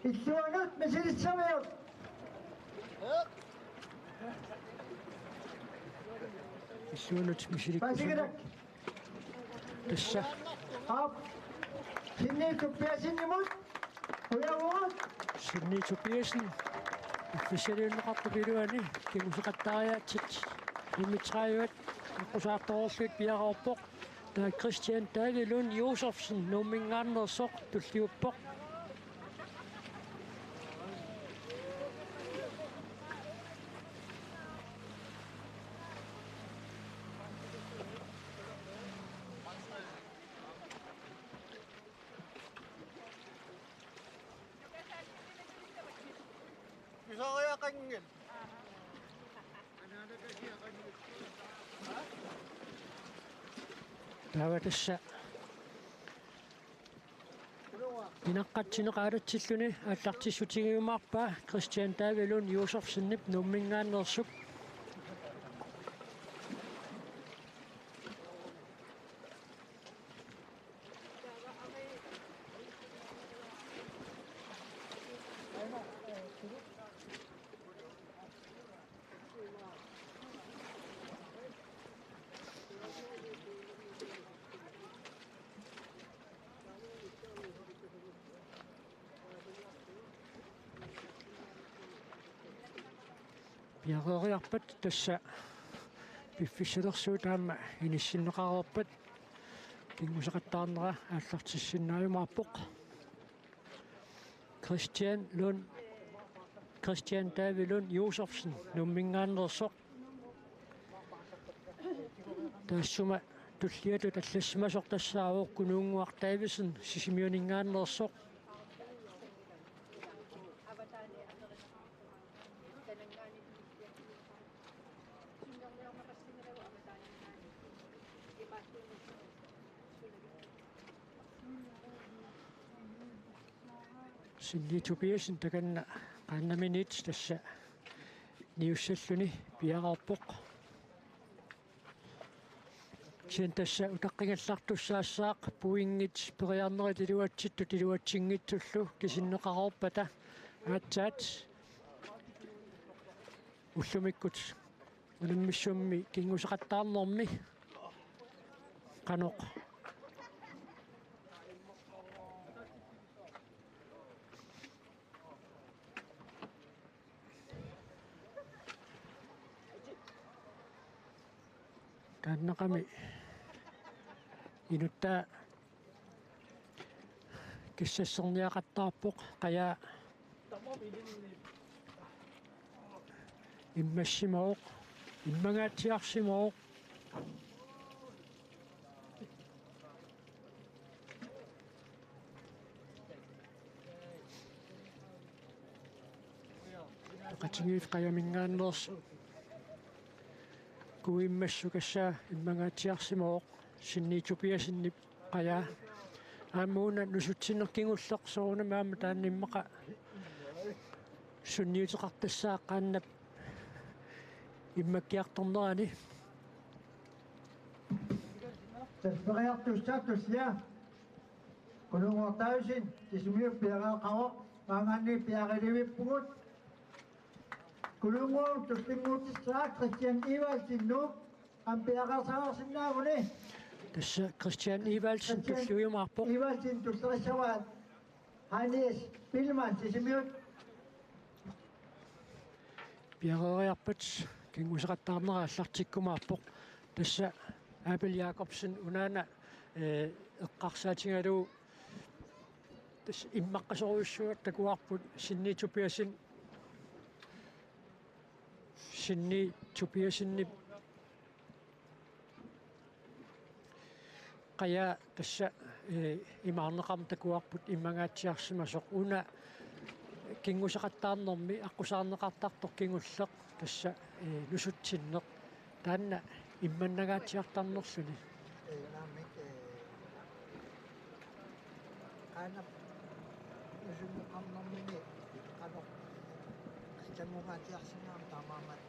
Illuanut misilissaviuk? Illuanut misilikkusunut. Paasiginak. Tassa. Aap. Sinni Tobiassenimut. Ujavugut. Sinni Tobiassen. Piffissaliunneqartup iluani kinguseqattaariaatsit immitsigaat aqqusaartoreerlugit piareerpoq. Taava Christian David Lund Josefsen Nuummingaanneersoq tulliuppoq. Pisariaqanngilaq. Taava tassa inaqqatsineq aalatsilluni aallartissutigiumaarpaa Christian David Lund Josefsenip Nuummingaanneersup. Piareeriarpat tassa piffissalersuut aamma inissinneqareerpat kinguseqattaarnera aallartissinnaajumaarpoq. Christian Lund, Christian David Lund Josefsen Nuummingaanneersoq. Taassuma tulliatut allassimasoq tassaavoq Kunuunnguaq Davidsen Sisimiuningaanneersoq. Sinni Tobiassen takanna qaannaminiit tassa niussalluni piareerpoq. Kisianni tassa utaqqigallartussaassaaq pointit periarnerit iluatsittut iluatsinngitsullu kisinneqareerpata aatsaat ullumikkut unammisummi kinguseqattaarnermi qanoq Taannaqami inuttaa kissassiniaqattaarpoq, Qajaa immassimavoq, immangaatsiarsimavoq. Peqatigiit Qajaminngaanneersut. Kuimmassukassaa immangaatsiarsimavoq, Sinni Tobiassenip Qajaa. Aamma una nusutsinneq kingulleq soorunami aamma taanna immaqa sunniuteqartassaaq qaannap immakkiartornerani. Tasferiartussaq tussiaq. Qulunngortaasin Sisimiut piareeqaroq, maanngaanniit piareerivippugut. Qulunngortoq tullinnguutissaq Christian Evaldsen, Nuuk, aamma piareersarsinnaaguni. Tassa Christian Evaldsen Christian tulliujumaarpoq. Evaldsen tullerissavaat. Hannes Billmann Sisimiut. Piareeriarpat kinguseqattaarnera aallartikkumaarpoq. Tassa Abel Jakobsen unaana, eh, eqqarsaatigalugu tassa immaqqasorujussuaq takuarput Sinni Tobiassen, Sinni Tobiassenip Qajaa tassa, eh, imaarneqarmat takuarput immangaatsiarsimasoq, una kinguseqattaarnermi aqqusaarneqartartoq kingulleq tassa, eh, nusutsinneq taanna immannangaatsiartarnerluni. Ee, naamik, ee, qaannap nusunneqarnermini qanoq allanngungaatsiarsinnaammat taamaammat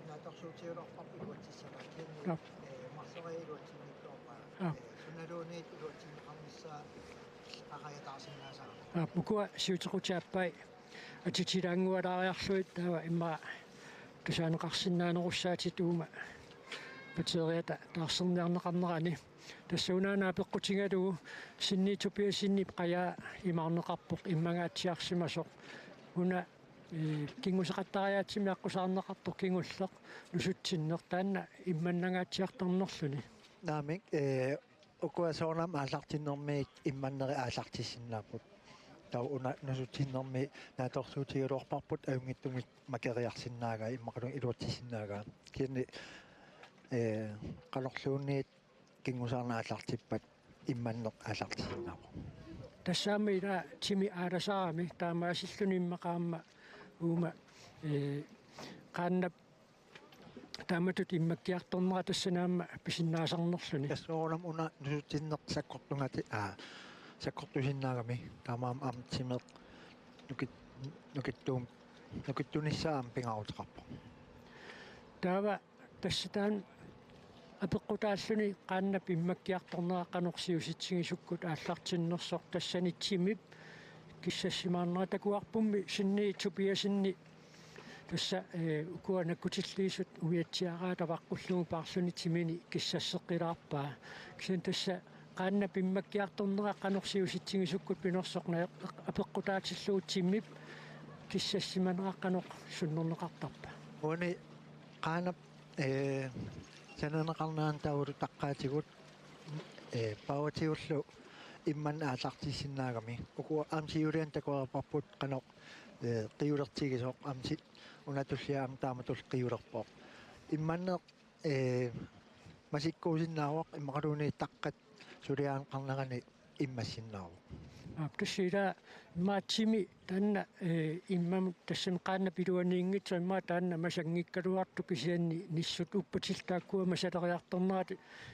naatsorsuutigiuarparput iluatsissagaat kisianni, Aap. Ee, marloriarlugu iluatsinngitsoorpaa. Aap. Ee, sunaluunniit iluatsinneqarnissaa qaqajataarsinnaasarami. Aap, ukua siutequtaappai atitilaanngualaariarlugit taava immaqa tusaaneqarsinnaanerussaatit uuma batteriata taarserniarneqarnerani. Tassa unaana apeqqutigalugu Sinni Tobiassenip Qajaa imaarneqarpoq immangaatsiarsimasoq. Una, eh, kinguseqattariaatsimik aqqusaarneqartoq kingulleq nusutsinneq taanna immannangaatsiartarnerluni. Naamik, eh, ukua soorunami aallartinnermiit immanneri aallartissinnaapput. Taava una nusutsinnermi naatsorsuutigiuarparput ajunngitsumik makeriarsinnaagai immaqaluunniit iluatsissinnaagai. Kisianni, ee, qanorluunniit kingusaarneq aallartippat immanneq aallartissinnaavoq. Tassami ila timi aalasarami taamaasilluni immaqa aamma uuma, ee, qaannap taamatut immakkiartornera tassani aamma pisinnaasarnerluni. Tassa soorunami una nusutsinneq sakkortungati-, aa, sakkortusinnaagami taamaammat aamma timeq nukit-, nukittuum-, nukittunissaa aamma pingaaruteqarpoq. Taava tassa taanna apeqqutaalluni qaannap immakkiartornera qanoq siusitsigisukkut aallartinnersoq tassani timip kissassimaarnera takuarpummi Sinni Tobiassenip tassa, eh, ukua nakkutilliisut uiatsiaraat avaqqullugu paarluni timini kissasseqqilaarpaa. Kisianni tassa qaannap immakkiartornera qanoq siusitsigisukkut pinersoq na-, apeqqutaatillugu timip kissassimanera qanoq sunnerneqartarpa? Uani qaannap, eh, sananeqarnerani taavalu taqqaatigut, eh, paavatigullu immanneq aallartissinnaagami. Ukua aamma siuliani takuarparput qanoq, eh, qiulertigisoq aamma si-, una tullia aamma taamatullu qiulerpoq. Immanneq, eh, masikkuusinnaavoq immaqaluunniit taqqat suliaanneqarnerani immassinnaavoq. Aap, tassa ila immaqa timi taanna, eh, immamut tassami qaannap iluaniinngitsoq immaqa taanna masanngikkaluartoq kisianni nissut uppatillu taakkua masaleriartornerat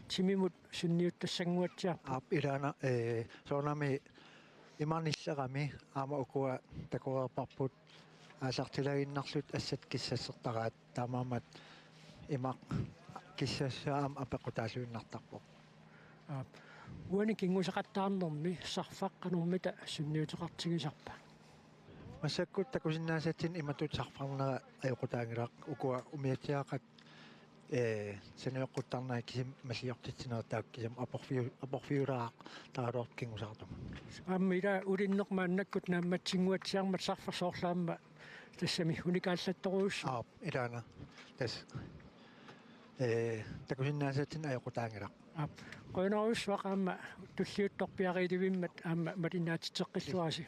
timimut sunniuttassannguatsiarpoq. Aap, ilaana, eh, soorunami Imaq nillerami aamma ukua takoreerparput aallartilaaginnarlutik assat kissassertaraat, taamaammat imaq kissassaa aamma apeqqutaalluinnartarpoq. Aap. Uani kinguseqattaarnermi sarfaq qanormita sunniuteqartigisarpa? Massakkut takusinnaasatsinni imatut sarfarnera ajoqutaanngilaq, ukua umiatsiaaqat, ee, sanioqquttarnerat kisimi malliortitsinerat taakku kisimi aporfiu-, aporfiulaartaraluartut kingusaartumut. Aamma ila ulinneq maannakkut naammatsinnguatsiarmat sarfaq soorlu aamma tassami unikaallattorujussuuvoq. Aap, ilaana. Tassa, ee, takusinnaasatsinni ajoqutaanngilaq. Aap. Qujanarujussuaq aamma tulliuttoq piareerivimmat aamma malinnaatitseqqilluarisi.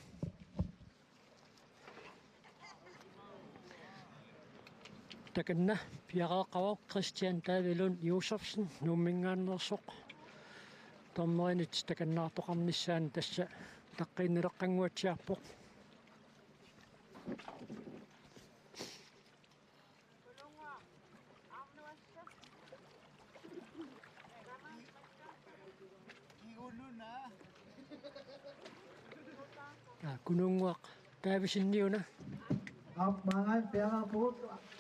Takanna piareeqqavoq Christian David Lund Josefsen Nuumminngaanneersoq. Dommerinit takannaartoqarnissaanut tassa utaqqiinnileqqannguatsiarpoq. Aa, Kunuunnguaq Davidsen niuna. Aap, maangaanniit piareerpugut,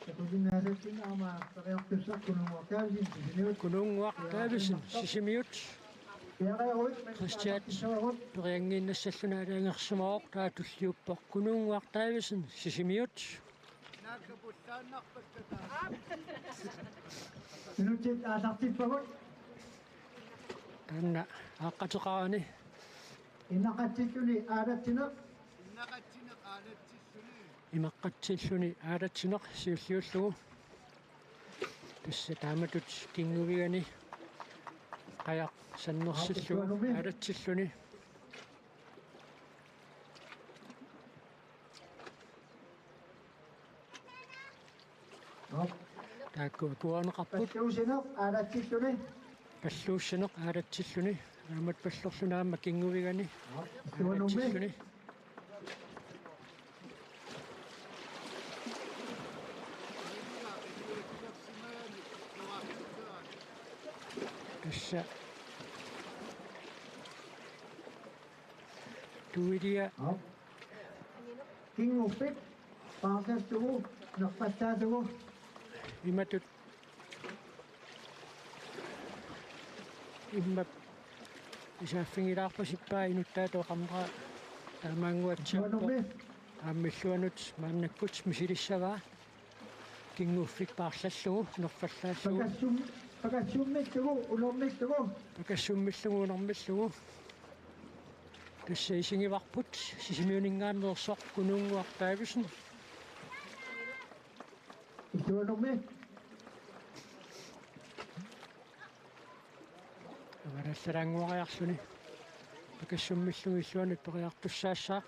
takusinnaasatsinni aamma periartussaq Kunuunnguaq Davidsen Sisimiut. Kunuunnguaq Davidsen Sisimiut. Piareeruit. Christian periangiinnassalluni aalajangersimavoq, taava tulliuppoq Kunuunnguaq Davidsen Sisimiut. Minutsit aallartippagut. Taanna aaqqateqarani. Imaqqatsilluni aalatsineq. Imaqqatsilluni aalatsineq siulliullugu. Tassa taamatut kinnguvigani qajaq sannersillugu aalatsilluni. Taakku akuerineqarput. Palluussineq aalatsilluni. Palluussineq aalatsilluni. Aamma pallorluni aamma kinnguvigani. Aalatsilluni. Tassa. Tuilia. Kinguffik paarlallugu nerpallaarlugu. Imatut immap isaaffigilaarpasippaa inuttaata oqarnera taamaannguatsiarpoq. Aamma illuanut maannakkut misilissavaa. Kinguffik paarlallugu nerpallaallugu. Pakassum-, pakassummillugu unermillugu. Pakassummillugu unermillugu. Tassa isigivarput Sisimiuninngaanneersoq Kunuunnguaq Davidsen. Illuanummi. Avalallalaannguariarluni. Pakassummillugu illuanut periartussaassaaq.